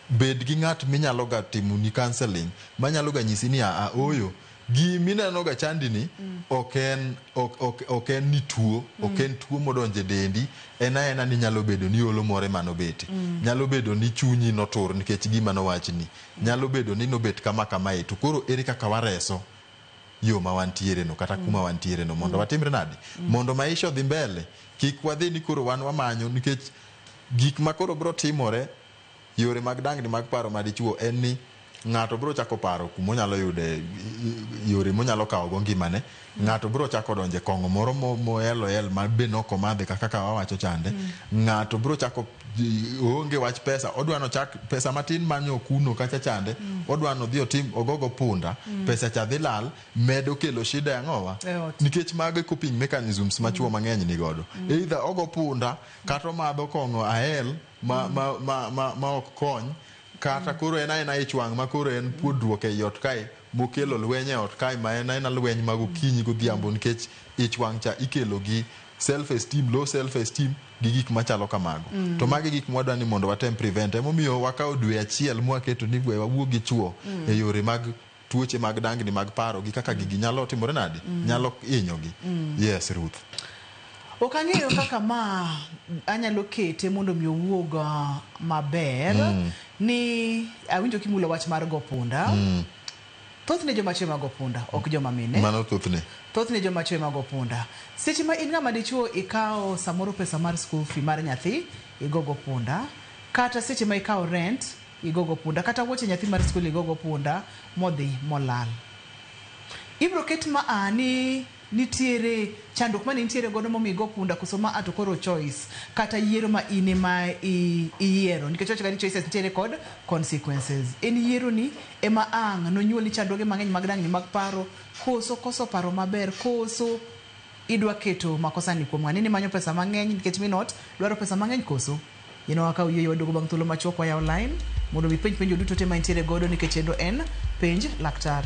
[SPEAKER 2] bed gi ng'at minyalo ga timoni counseling manyalo ga nyisi ni aa oyo gimineno ga chandi ni ok en ok en ni tuo, ok en tuo modonje dendi, en aena ni nyalo bedo ni olo more manobete, nyalo bedo ni chunyi notur nikech gima nowachni, nyalo bedo ni nobet kama kamae. To koro ere kaka wareso yo ma wantiere no kata kuma wantiere no mondo watimre nade mondo maisha odhi mbele? Kik wadhi ni koro wan wamanyo, nikech gik ma koro biro timore yore mag dangni mag paro ma dichuo en ni ng'ato biro chako paro kumonyalo yude yore monyalo kawo go ngimane. Ng'ato biro chako donje kong'o moro moel oel ma be nok omadhe kaka ka wawacho chande. Ng'ato biro chako oonge wach pesa, odwa nochak pesa matin manyo kuno kacha chande, odwa nodhi otim ogogo punda, pesa cha dhi lal, medo kelo shida e ang'owa
[SPEAKER 1] E ot.
[SPEAKER 2] Nikech mago e coping mechanisms ma chuo mang'eny ni godo, either ogo punda kata omadho kong'o ael ma ok kony, kata koro en aena ich wang' ma koro en puodruok ei ot kae mokelo lweny e ot kae ma en aena lweny mag okinyi godhiambo, nikech ich wang' cha ikelo gi self esteem, low self esteem gi gik machalo kamago. To magi gik mwadwa ni mondo watem prevent. Emomiyo wakawo dwe achiel mwaketo ni we wawuo gi chuo e yore mag tuoche mag dangni mag paro gi kaka gigi nyalo timore nade, nyalo hinyogi. Yes, Ruth.
[SPEAKER 1] Ok ang'eyo kaka ma anyalo kete mondo mi owuog maber. Ni awinjo kimulo wach mar go punda. Thothne joma chwe mago punda ok joma mine.
[SPEAKER 2] Mano thothne.
[SPEAKER 1] Thothne joma chwe mago punda, seche ma in ng'ama dichuo ikawo samoro pesa mar school fee mar nyathi igogo punda, kata seche ma ikawo rent igogo punda, kata wuoche nyathi mar skul igogo punda modhi molal, ibro ket ma a ni Nitiere chandruok mane nitiere godo momiyo igo punda koso ma a to koro choice kata yiero ma in ema iyiero nikech wacho ga ni choices nitiere kod consequences. En yiero ni ema ang' nonyuolni chandruoge mang'eny mag dangni mag paro koso koso paro maber koso idwa keto makosa ni kuom ng'ani ni manyo pesa mang'eny nikech min ot dwaro pesa mang'eny koso Yeno wakaw yueyo waduogo bang' thuolo machuok wayawo line mondo mi penj penjo duto te ma intiere godo nikech chenro en penj laktar.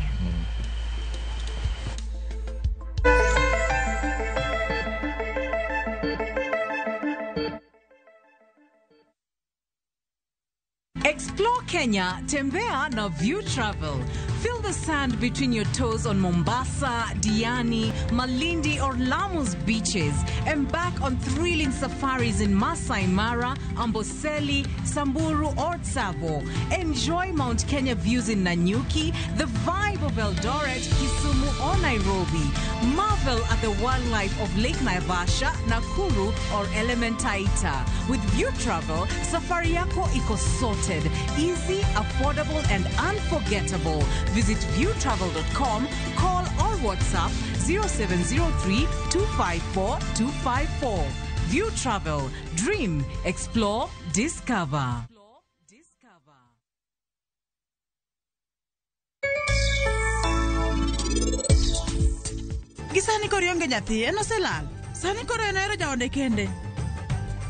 [SPEAKER 9] Explore Kenya, Tembea na View Travel. Feel the sand between your toes on Mombasa, Diani, Malindi, or Lamu's beaches. Embark on thrilling safaris in Masai Mara, Amboseli, Samburu, or Tsavo. Enjoy Mount Kenya views in Nanyuki, the vibe of Eldoret, Kisumu, or Nairobi. Marvel at the wildlife of Lake Naivasha, Nakuru, or Elementaita. With View Travel, safari yako iko sorted, easy, affordable, and unforgettable. Visit viewtravel.com, call or WhatsApp 0703 254 254. View Travel, dream, explore, discover.
[SPEAKER 5] Gi sani koro ionge nyathi, en oselal. Sani koro en ohero jaode kende.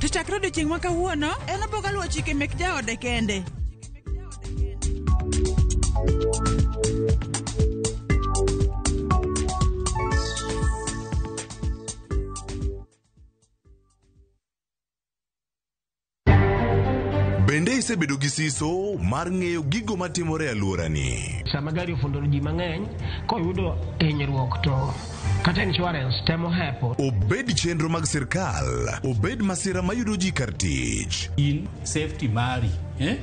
[SPEAKER 5] To chakre odiochieng' ma kawuono, en oboga luwo chike mek jaode kende.
[SPEAKER 10] Bende isebedo gi siso mar ng'eyo gigo matimore e alworani?
[SPEAKER 11] Sama gari ofundo ji mang'eny, koyudo hinyruok to kata insurance temo hepo.
[SPEAKER 10] Obed chenro mag sirkal, obed masira mayudo ji kar tich.
[SPEAKER 12] In safety mari, eh?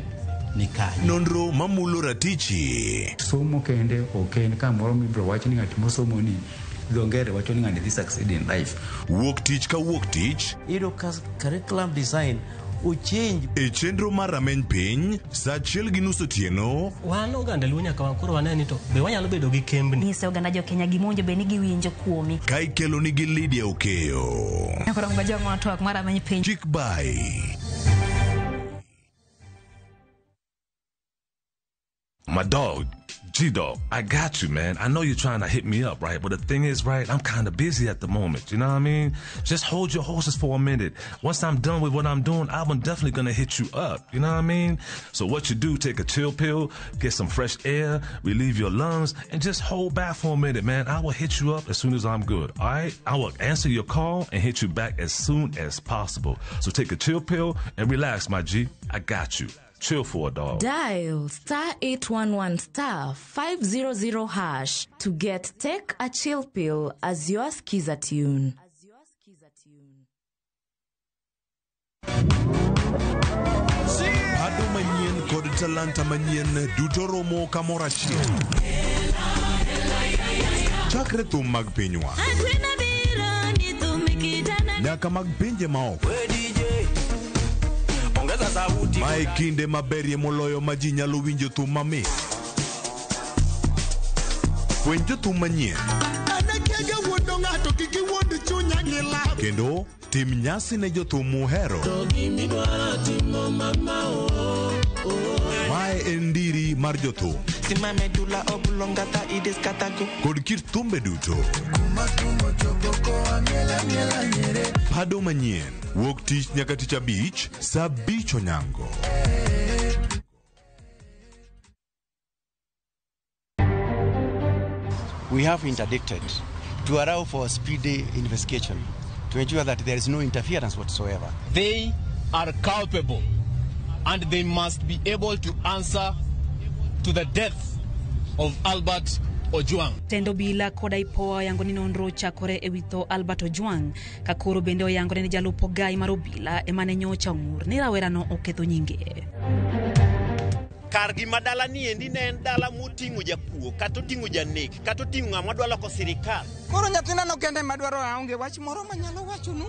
[SPEAKER 12] Ni kanye?
[SPEAKER 10] Nonro mamulo ratichi.
[SPEAKER 13] Somo kende ok en kamoro mibiro wach ni ng'at mosomo ni dho ngere wacho ni ng'ani dhi succeed in life.
[SPEAKER 10] Wuok tich ka wuok tich.
[SPEAKER 14] Iyudo ka curriculum design ochange.
[SPEAKER 10] E chenro mar rameny piny, saa achiel gi nus otieno.
[SPEAKER 15] Wan oganda Luo nyaka koro wane ni to be wanyalo bedo gi kembni.
[SPEAKER 16] Nyise oganda jo Kenya gima owinjo bed ni giwinjo kuomi.
[SPEAKER 10] Ka ikelo nigi Lydia Okeyo.
[SPEAKER 16] Koro ngojong'o twak mar rameny piny.
[SPEAKER 10] Chik bai.
[SPEAKER 17] My dog, G Dog, I got you, man. I know you're trying to hit me up, right? But the thing is, right, I'm kind of busy at the moment. You know what I mean? Just hold your horses for a minute. Once I'm done with what I'm doing, I'm definitely going to hit you up. You know what I mean? So, what you do, take a chill pill, get some fresh air, relieve your lungs, and just hold back for a minute, man. I will hit you up as soon as I'm good, all right? I will answer your call and hit you back as soon as possible. So, take a chill pill and relax, my G. I got you. Chill for a dog.
[SPEAKER 18] Dial star 811 star 500 hash to get Take a Chill Pill as your skiza tune.
[SPEAKER 10] Pado manyien kod talanta manyien duto romo kamoro achiel. Chakre thum mag pinywa nyaka mag pinje maoko. Mae kinde maberie moloyo ma ji nyalo winjo thum mamit. Fweny jothum manyien. Kendo tim nyasi ne jothum muhero. Mae en ndiri mar jothum. Kod kit thumbe duto. Pado manyien. Wuok tich nyaka tich abich, saa abich onyango.
[SPEAKER 19] We have interdicted to allow for speedy investigation to ensure that there is no interference whatsoever.
[SPEAKER 20] They are culpable and they must be able to answer to the death of Albert Ojwang.
[SPEAKER 21] Tend obila kod IPOA oyango ni nonro chakore ewi tho Albert Ojwang ka koro bende oyangore ni jalup ogai mar obila ema ne nyocha ong'ur ni rawerano oketho nyinge.
[SPEAKER 22] Kargi ma dala ni endi ne en dala moting'o jakuo kata oting'o janek kata oting'o ng'ama dwa loko sirikal.
[SPEAKER 23] Koro nyathina no kende ema dwaro aonge wach moro manyalo wachonu.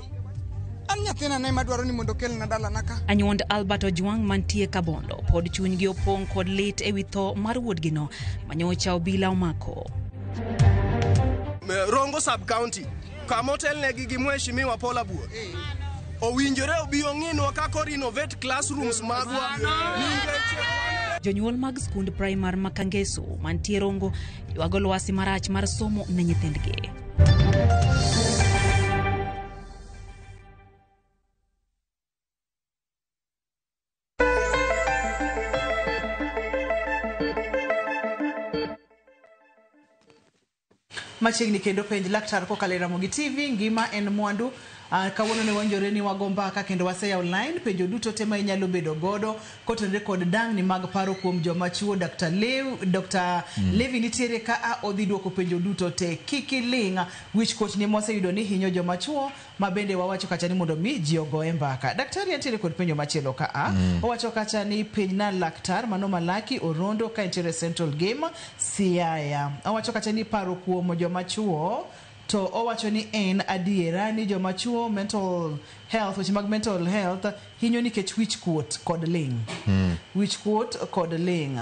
[SPEAKER 23] An nyathina ne ema dwaro ni mondo okelna dalana ka.
[SPEAKER 21] Anyuond Albert Ojwang mantie Kabondo pod chunygi opong' kod lit ewi tho mar wuodgino manyocha obila omako.
[SPEAKER 3] Rongo sub county kama otelnegi gi Mheshimiwa Paul Abuor owinjore obi ong'inwa kaka o renovate classrooms magwa nikech
[SPEAKER 21] Jonyuol mag skund primar ma Kangeso mantie Rongo ywago lwasi marach mar somo ne nyithindgi.
[SPEAKER 1] Machiegni kendo penj laktar kokalo e Ramogi TV, ngima en mwandu. Kawuono ne wanjore ni wago mbaka kendo waseyawo line penjo duto te ma inyalo bedo godo kotenore kod dang'ni mag paro kuom joma chuo. Dr. Lew, Dr. Levi nitiere ka a odhi duoko penjo duto te. Kik iling', wich kuot ni mwaseyudo ni hinyo joma chuo ma bende wawacho kacha ni mondo mi ji ogoye mbaka. Daktari nitiere kod penjo machielo ka a. Owacho kacha ni penj na laktar mano Malaki Orondo ka entiere Central Game Siaya. Owacho kacha ni paro kuom joma chuo to owacho ni en adiera ni joma chuo mental health, weche mag mental health hinyo nikech wich kuot kod ling'. Wich kuot kod ling'.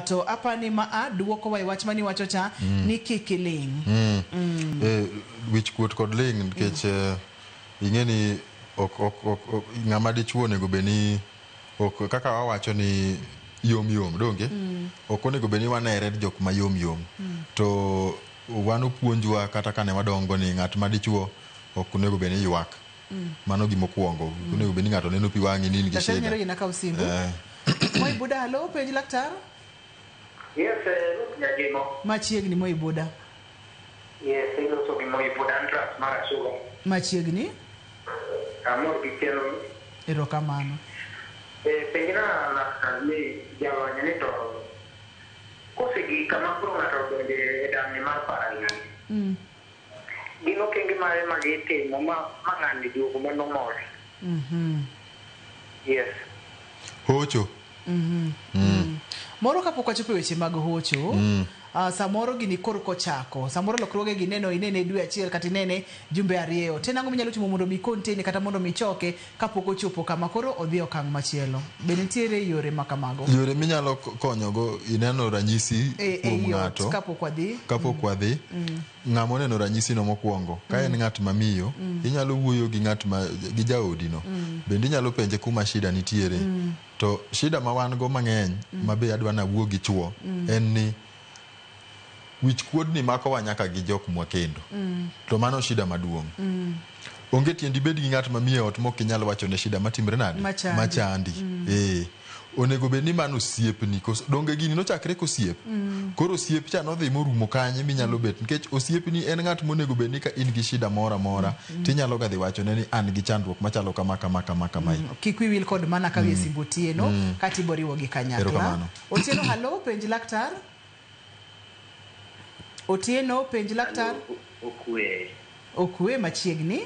[SPEAKER 1] To apani ma a duoko wa e wach mani wacho cha ni kik iling'.
[SPEAKER 2] Wich kuot kod ling' nikech ing'e ni ok ng'ama dichuo onego bed ni ok kaka wawacho ni yom yom donge. Ok onego bed ni wanere jok ma yom yom. To wan opuonjwa kata kane wadongo ni ng'at ma dichuo ok onego bed ni ywak. Mano gimokwongo. Onego bed ni ng'ato neno pi wang'i ni in gi
[SPEAKER 1] Daktari nyalo
[SPEAKER 2] shida.
[SPEAKER 1] yiena kaw simbu. Moi Buda, halo, penj laktar.
[SPEAKER 4] Yes, Ruth Nyagimo.
[SPEAKER 1] Machiegni Moi Buda.
[SPEAKER 4] Yes, iloso gi Moi Buda Andras mar Asuga.
[SPEAKER 1] Machiegni.
[SPEAKER 4] Amor gi chenro.
[SPEAKER 1] Erokamano.
[SPEAKER 4] Penjna laktar ni jalony ni to kosegik kama koro ng'ato odonjo e dang'ni mar paro ailani. Gin okenge mage ma gitimo ma ng'ani duogo ma normal? Yes.
[SPEAKER 2] Hocho.
[SPEAKER 1] Moro kapok wachopo e weche mag hocho, samoro gini koro kochako, samoro lokruoge gi neno inene dwe achiel kata inene jumbe ariyo. To en ang'o minyalo timo mondo mi contain kata mondo mi choke kapok ochopo kama koro odhi e okang' machielo? Be nitiere yore ma kamago?
[SPEAKER 2] Yore minyalo konyogo ineno ranyisi kuom
[SPEAKER 1] e yot
[SPEAKER 2] ng'ato
[SPEAKER 1] kapok wadhi.
[SPEAKER 2] Kapok wadhi ng'ama oneno ranyisi no mokwongo ka en ng'at ma miyo inyalo wuoyo gi ng'at ma gi jaodi no bende inyalo penje kuma shida nitiere. To shida ma wan go mang'eny ma be adwa nawuo gi chuo en ni wich kuodni makowa nyaka gi jok mwakendo to mano shida maduong'. Onge tiend ibed gi ng'at ma miyo e ot mok inyal wachone shida matimre nade
[SPEAKER 1] Machandi.
[SPEAKER 2] machandi. Onego bed ni mano osiepni donge gini nochakre kosiep. Koro osiep cha nodhi morumo kanye minyalo bet nikech osiepni en ng'at monego bed ni ka in gi shida moro amora tinyalo ga dhi wachone ni an gi chandruok machalo kama kama kama kamae.
[SPEAKER 1] Kik wiyi wil kod mana ka wiye simbo Otieno kata iboriwo gi kanyakla.
[SPEAKER 2] Erokamano.
[SPEAKER 1] Otieno, halo, penj laktar. Otieno, penj laktar.
[SPEAKER 6] Okwe.
[SPEAKER 1] Okwe machiegni.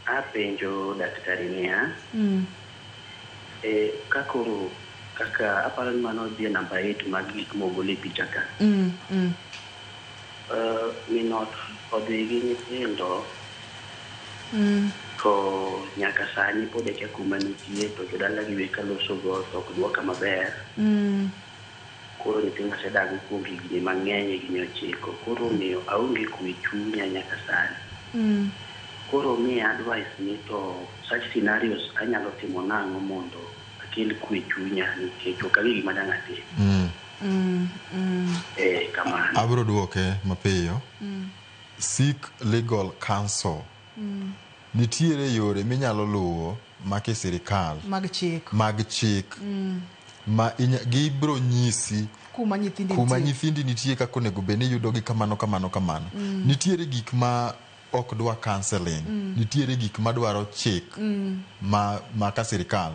[SPEAKER 6] Apenjo daktari niya, kakoro kaka aparo ni mano dhi e namba 8 mag gik mogol e picha ka. Min ot odhi gi nyithindo to nyaka sani pod akia kuma nitie to jodala gi be kaloso go to ok duoka maber. Koro nyithindo asedago kuom higni mang'eny, higni 9. Koro omiyo aonge kwe chunya nyaka sani. Koro miya advice ni to such scenarios anyalo timo nang'o mondo akel kwe chunya nikech ok ang'e gima dang' atim. Kamano.
[SPEAKER 2] Abiro duoke mapiyo. Seek legal counsel. Nitiere yore minyalo luwo ma kisirikal
[SPEAKER 1] mag chik.
[SPEAKER 2] Mag chik ma gibiro nyisi
[SPEAKER 1] kuma nyithindi
[SPEAKER 2] kuma
[SPEAKER 1] nitie.
[SPEAKER 2] Nyithindi nitie kaka onego bed ni iyudogi kamano kamano kamano. Nitiere gik ma ok dwa counseling. Nitiere gik madwaro chik ma ka sirikal.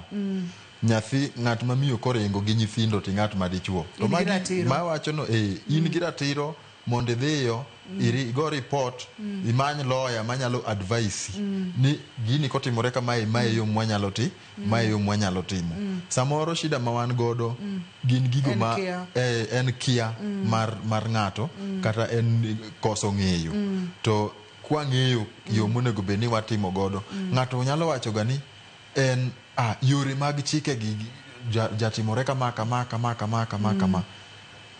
[SPEAKER 2] Nyathi ng'at ma miyo koringo gi nyithindo ti ng'at ma dichuo to
[SPEAKER 1] In gi
[SPEAKER 2] magi
[SPEAKER 1] ratiro.
[SPEAKER 2] mawacho no in gi ratiro mondo idhiyo igo report imany lawyer manyalo advise ni gini kotimore kamae mae yo mwanyalo ti mae yo mwanyalo timo. Samoro shida ma wan godo gin gigo
[SPEAKER 1] En
[SPEAKER 2] ma
[SPEAKER 1] kia.
[SPEAKER 2] En kia mar ng'ato kata en koso ng'eyo. To kwang'eyo yo monego bed ni watimo godo ng'ato nyalo wacho ga ni en yore mag chike gi jatimore kama kama kama kama kama kama.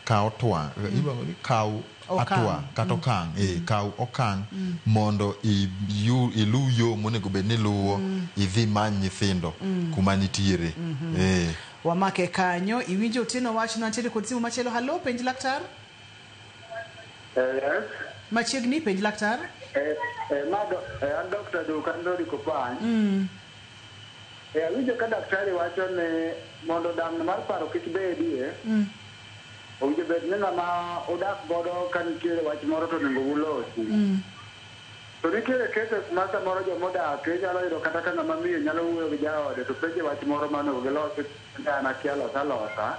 [SPEAKER 2] Kaw twa iluongo ni kaw
[SPEAKER 1] Okang'.
[SPEAKER 2] Atwa kata okang', kaw okang' mondo iluw yo monego bed ni iluwo, idhi many nyithindo kuma nitiere.
[SPEAKER 1] Wamake kanyo. Iwinjo Otieno wachno. Antiere kod simu machielo. Halo, penj laktar.
[SPEAKER 7] Yes.
[SPEAKER 1] Machiegni, penj laktar.
[SPEAKER 7] Ma an Dr. Dukan Dori Kopany. Awinjo ka daktari wacho ni mondo dang'ni mar paro kik bedie, owinjo bed ni ng'ama udak godo ka nitiere wach moro to onego ulosi. To nitiere cases ma samoro jomodak inyalo yudo kata ka ng'ama miyo nyalo wuoyo gi jaode to penje wach moro ma onego gilosi, an akia losa alosa.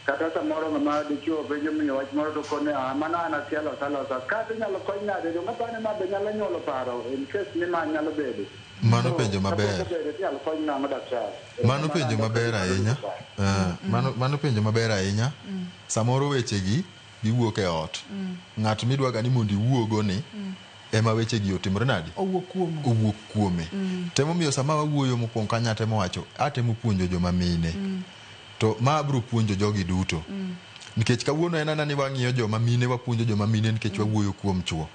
[SPEAKER 7] Kata samoro ng'ama dichuo penjo miyo wach moro to kone, "Ah, mano an akia losa alosa." Kata inyalo kony nade? Donge apani ma be nyalo nyuolo paro in case ni ma nyalo bedo?
[SPEAKER 2] Mano penjo maber.
[SPEAKER 7] Kapok obedo, inyalo kony nang'o, daktari?
[SPEAKER 2] Mano penjo maber ahinya. Mano penjo maber ahinya. Samoro wechegi giwuok e ot. Ng'at midwaga ni mondo iwuogo ni ema wechegi otimore nade?
[SPEAKER 1] Owuok kuome.
[SPEAKER 2] Owuok kuome. Temomiyo sama wawuoyo mokwongo kanyo atemo wacho, atemo puonjo joma mine. To ma abiro puonjo jogi duto. Nikech kawuono en ana ni wang'iyo joma mine, wapuonjo joma mine nikech wawuoyo kuom chuo.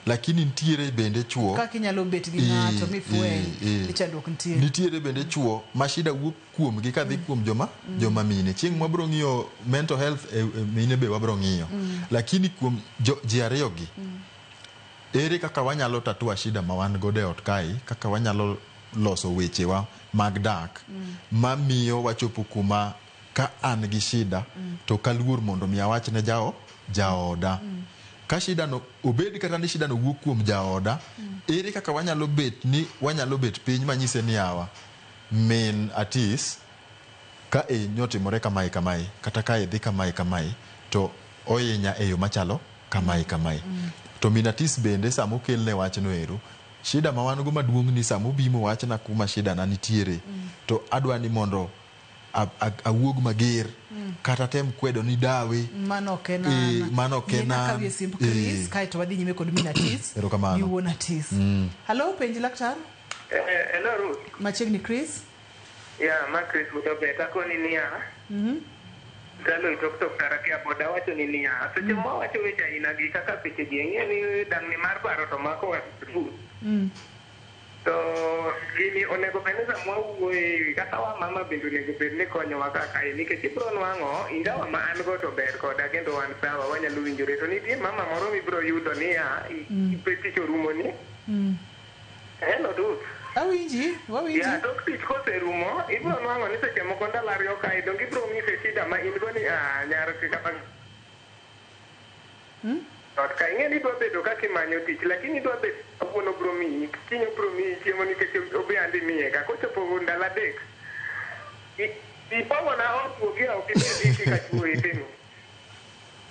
[SPEAKER 2] Lakini nitiere bende chuo
[SPEAKER 1] Kaka inyalo bet gi ng'ato mifweny ni chandruok nitie.
[SPEAKER 2] Nitiere bende chuo ma shida wuok kuomgi kadhi kuom joma mine. Chieng' mwabiro ng'iyo mental health e mine be wabiro ng'iyo. Lakini kuom ji ariyo gi, ere kaka wanyalo tatua shida ma wan godo e ot kae, kaka wanyalo loso wechewa mag dak mamiyo wachopo kuma ka an gi shida to kaluor mondo mi awach ne jaoda. Ka shida no obed kata ni shida no wuok kuom jaoda, ere kaka wanyalo bet ni wanyalo bet piny manyise ni yawa min atis ka e nyotimore kamae kamae, kata ka idhi kamae kamae to ohinya e yo machalo kamae kamae. To min atis bende sama okelne wachno ero, shida ma wan go maduong' ni sama obimo wachna kuma shida na nitiere, to adwa ni mondo awuog mager kata tem kwedo ni dawe.
[SPEAKER 1] Mano ok en an.
[SPEAKER 2] Mano ok en
[SPEAKER 1] Yiena
[SPEAKER 2] an.
[SPEAKER 1] kawie simb Chris, kaeto wadhi nyime kod min Atis
[SPEAKER 2] Erokamano.
[SPEAKER 1] gi wuon Atis. Halo, penj laktar.
[SPEAKER 4] Hello Ruth.
[SPEAKER 1] Machiegni, Chris.
[SPEAKER 4] Ya, ma Chris Mutobet. Akoni niya, Galo Itoktok Tarakia boda wacho ni niya, seche ma wacho weche aina gi kaka seche gi ing'e ni dang'ni mar paro to mako wa Ruth. To gini onego bed ni sama wawuoye kata wa mama bende onego bed ni konyowa kaka e nikech ibro nwang'o ingawa ma an go to ber koda kendo wan sawa, wanyalo winjore, to nitie mama moro mibro yudo niya tich orumo ni. Hello Ruth.
[SPEAKER 1] Awinji, wawinji.
[SPEAKER 4] Ya, tok tich koserumo, ibro nwang'o ni seche moko ndalo 2 kae, donge ibro ng'ise shida ma in go ni ah, nyar kata ot ka ing'e ni idwa bedo kaka imanyo tich, lakini idwa bet kawuono bro miyi, kiny obro miyi chiemo nikech obe andi miye ga kochopo ndalo 3 ipong'ona ot wuogi ok ibedi kika chuo itimo.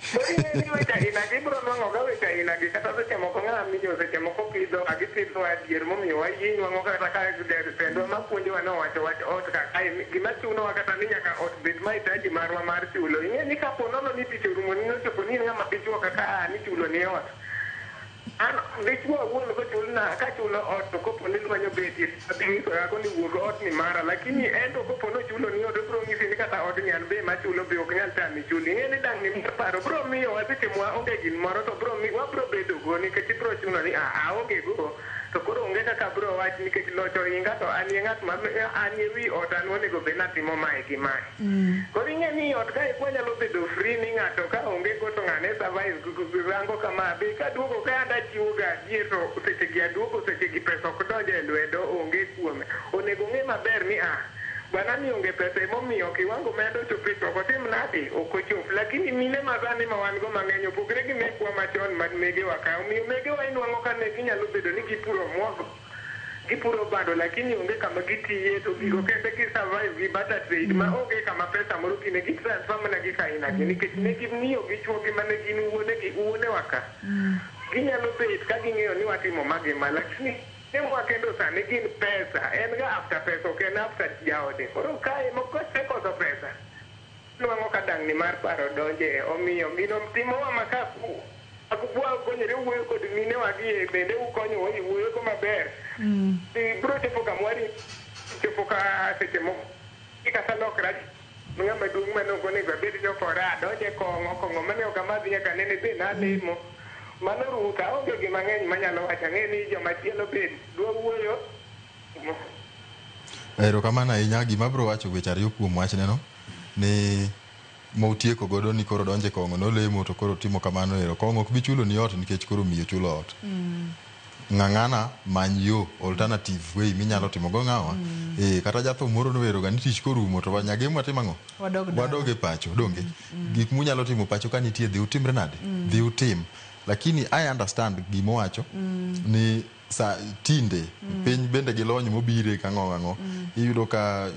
[SPEAKER 4] Koro ing'e ni weche aina gi ibro nwang'o ga weche aina gi kata seche moko ng'ama miyo seche moko pidho agipidho adier momiyo wayie nwang'o kata ka jatendwa mapuonjowa nowacho wach ot ka kae gima chunowa kata ni nyaka ot bed mahitaji marwa mar chulo. Ing'e ni kapo nono ni tich orumo ni nochopo ni in ng'ama dichuo kaka a ni chulo ni ot. An dichuo awuon kochulna kachulo ot to kopo ni lweny obetie adhi nyiso yako ni wuog ot ni mara, lakini en to kopo nochulo ni ot obro nyisi ni kata odni an be machulo be ok nyal tami chulo. Ing'e ni dang'ni mar paro bro miyowa seche mwaonge gimoro to bro mi wabro bedo go nikech ibro chuno ni ah, aonge go to koro onge kaka bro wach nikech loch ohinga to an e ng'at ma an e wi ot, an onego bed natimo mae gi mae. Koro ing'e ni ot kae kwanyalo bedo free ni ng'ato ka onge go to ng'ane survive rango kama be kaduogo ka anda chiwo ga adier to seche gi aduogo seche gi pesa ok donjo e lwedo onge kuome. Onego ng'e maber ni ah, bwana ni onge pesa emomiyo kiwango medo chopo to ok otim nade ok ochop. Lakini mine ma sani ma wan go mang'eny opogre gi mekwa machon mag megewa ka, omiyo megewa inwang'o ka ne ginyalo bedo ni gipuro muogo, gipuro bando, lakini onge kama gitiye to gigo kende gi survive gi barter trade ma onge kama pesa moro kine gi transfer mana gik aina gi nikech ne ging'iyo gi chuogi mane gin wuonegi wuonewa ka ginyalo bet ka ging'eyo ni watimo ma gi ma, lakini nemwa kendo sani gin pesa en ga after pesa ok en after jaode. Koro kae kosekoso pesa nwang'o ka dang'ni mar paro donje, omiyo gino timowa ma ka wakonyore wuoyo kod minewa gi e bende ukonyowa e wuoyo go maber. Bro chopo kamwari chopo ka seche moko kata lokra Ng'ama duong' mane ok onego abed ni okora adonje kong'o, kong'o mane ok amadh nyaka nene be nalemo. Mano Ruth, aonge gima ng'eny manyalo wacho, ang'e ni joma chielo be dwa wuoyo.
[SPEAKER 2] Erokamano ahinya. Gima abiro wacho weche ariyo kuom wachneno ni motieko godo ni koro donje kong'o nolemo to koro timo kamano ero kong'o ok bi chulo ni ot nikech koro miyo chulo ot. Ng'ang'ana many yo alternative way minyalo timo go ng'awa. Kata jathum moro nowero ga ni tich korumo to nyagem watim ang'o? Wadog e pacho, donge? Gik munyalo timo pacho ka nitie dhi utimre nade? Dhi utim. Lakini I understand gimowacho ni sa tinde piny bende gi lony mobire kang'o ang'o iyudo ka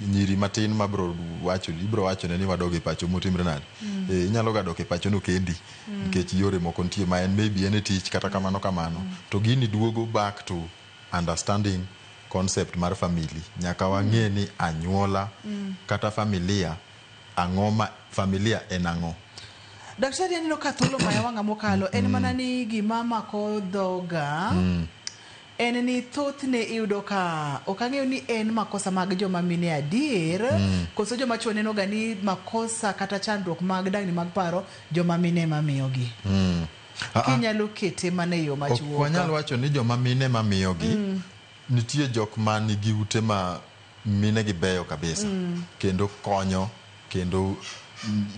[SPEAKER 2] nyiri matin mabro wacho ibro wachone ni wadog e pacho motimre nade. Inyalo ga dok e pacho no kendi nikech yore moko nitie ma en maybe en e tich kata kamano kamano. To gini duogo back to understanding concept mar family. Nyaka wang'e ni anyuola kata familia ang'o ma familia en ang'o.
[SPEAKER 1] Daktari aneno ka thuolo maya wang'a mokalo en mana ni gima mako dhoga en ni thothne iyudo ka ok ang'eyo ni en makosa mag joma mine adier koso joma chuo neno ga ni makosa kata chandruok mag dangni mag paro joma mine ema miyogi. Kinyalo kete mana e yo machuok.
[SPEAKER 2] Ok wanyal wacho ni joma mine ema miyogi. Nitie jok ma nigi ute ma mine gi beyo kabisa kendo konyo kendo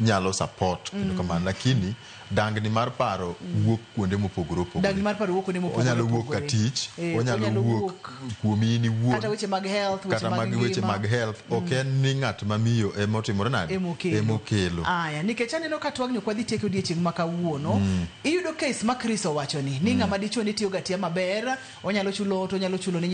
[SPEAKER 2] nyalo support kendo kamano, lakini dangni mar paro wuok kuonde mopogore opogore.
[SPEAKER 1] Dangni mar paro wuok kuonde mopogore
[SPEAKER 2] Onyalo wuok ka
[SPEAKER 1] opogore.
[SPEAKER 2] tich, onyalo wuok kuomi in iwuon,
[SPEAKER 1] kata weche mag health, weche
[SPEAKER 2] kata mag weche
[SPEAKER 1] ngima.
[SPEAKER 2] mag health. Ok en ni ng'at ma miyo emotimore nade,
[SPEAKER 1] Emokelo.
[SPEAKER 2] emokelo.
[SPEAKER 1] Aya, nikech aneno ka twagni ok wadhi tieko odiechieng' ma kawuono. Iyudo case ma Chris owacho ni ng'ama dichuo ni tiyo ga tiya maber, onyalo chulo ot, onyalo chulo ne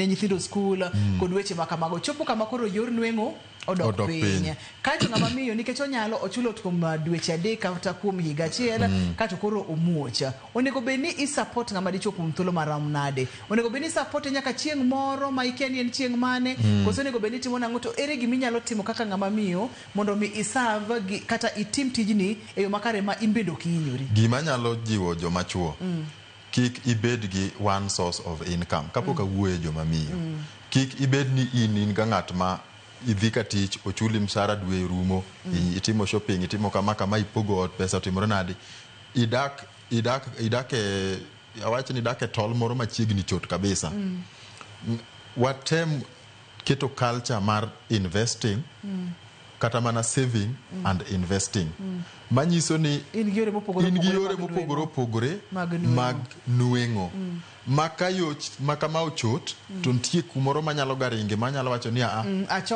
[SPEAKER 1] nyithindo skul kod weche ma kamago. Chopo kama koro yor nweng'o odok piny.
[SPEAKER 2] Piny.
[SPEAKER 1] Kaeto ng'ama miyo nikech onyalo ochulo ot kuom dweche 3 kata kuom higa achiel kato koro omuoch. Onego bed ni i support ng'ama dichuo kuom thuolo marom nade? Onego bed ni i support nyaka chieng' moro ma ikia ni en chieng' mane? Koso onego bed ni itimo nang'o? To ere gima inyalo timo kaka ng'ama miyo mondo mi iserve gi, kata itim tijni e yo makare ma in bende ok ihinyori?
[SPEAKER 2] Gima nyalo jiwo joma chuo, kik ibed gi one source of income. Kapok awuoye joma miyo, kik ibed ni in ga ng'at ma idhi ka tich ochuli msara dwe rumo, itimo shopping, itimo kama kama, ipogo ot, pesa otimore nade, idak e awach ni idak e tol moro machiegni chot kabisa. Watem keto culture mar investing kata mana saving and investing. Manyiso ni
[SPEAKER 1] in gi yore mopogore
[SPEAKER 2] in gi yore mopogore opogore mag nweng'o. Maka ma ochot to nitie kumoro manyalo ga ringe manyalo wacho ni a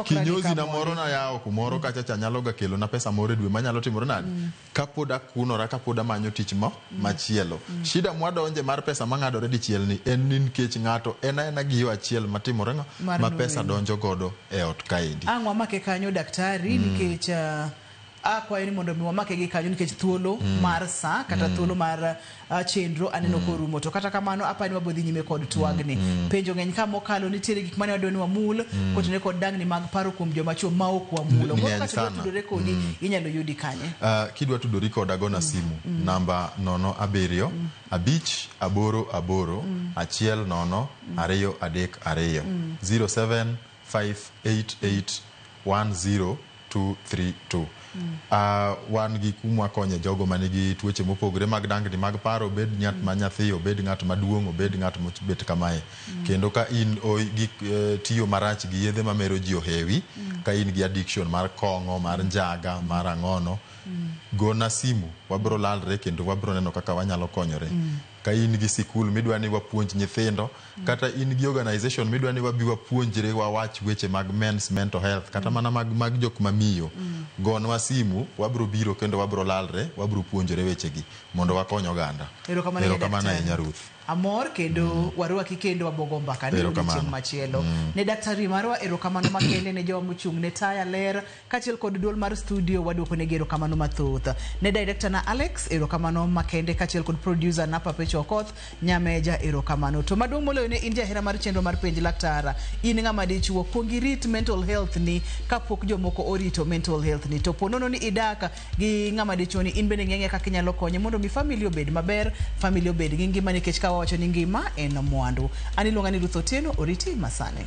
[SPEAKER 2] kinyozi na moro na yawo kumoro kacha cha nyalo ga kelo na pesa moro e dwe manyalo timore nade kapod akunora kapod amanyo tich mo machielo. Shida mwadonje mar pesa mang'adore dichiel ni en ni nikech ng'ato en aena gi yo achiel matimore ng'o ma pesa donjo godo e ot kaendi.
[SPEAKER 1] Ang' wamake kanyo daktari nikech akwayo ni mondo mi wamake gi kanyo nikech thuolo mar sa kata thuolo mar chenro aneno korumo. To kata kamano apani wabiro dhi nyime kod twagni. Penjo ng'eny ka mokalo nitiere gik mane wadwa ni wamul kotenore kod dangni mag paro kuom joma chuo ma ok wamulo. Moro
[SPEAKER 2] Ng'eny
[SPEAKER 1] kata dwa
[SPEAKER 2] sana.
[SPEAKER 1] tudore kodi inyalo yudi kanye?
[SPEAKER 2] Kidwa tudori koda gona simu namba 0 7 5 8 8 1 0 2 3 2 07 588 10 232. Wan gi kumwa konye jogo manigi tuoche mopogore mag dangni mag paro, obed ng'at ma nyathi, obed ng'at maduong', obed ng'at mobet kamae. Kendo ka in gi tiyo marach gi yedhe mamero ji ohewi, ka in gi addiction mar kong'o, mar njaga, mar ang'ono, gona simu, wabro lalre kendo wabro neno kaka wanyalo konyore. Ka in gi sikul midwa ni wapuonj nyithindo, kata in gi organization midwa ni wabi wapuonjre wawach weche mag men's mental health, kata mana mag jok mamiyo, gonwa simu, wabro biro kendo wabro lalre, wabro puonjore wechegi mondo wakony oganda.
[SPEAKER 1] Erokamano
[SPEAKER 2] Erokamano ahinya Ruth.
[SPEAKER 1] Amor kendo warwaki kendo wabogo mbaka ni odiochieng' machielo. Ne daktari marwa erokamano makende, ne jowa mochung' ne taya ler kaachiel kod duol mar studio waduoko negi erokamano mathoth. Ne director na Alex erokamano makende kaachiel kod producer na Papecho Okoth Nyameja erokamano. To maduong' moloyo ne in jahera mar chenro mar Penj Laktar, in ng'ama dichuo, kuong irit mental health ni kapok jomoko orito mental health ni. To ponono ni idak gi ng'ama dichuo ni in bende ng'eng'e kaka inyalo konye mondo mi family obed maber, family obed gi ngima nikech ka wawacho ni ngima en mwandu. An iluonga ni Ruth Otieno, oriti masani.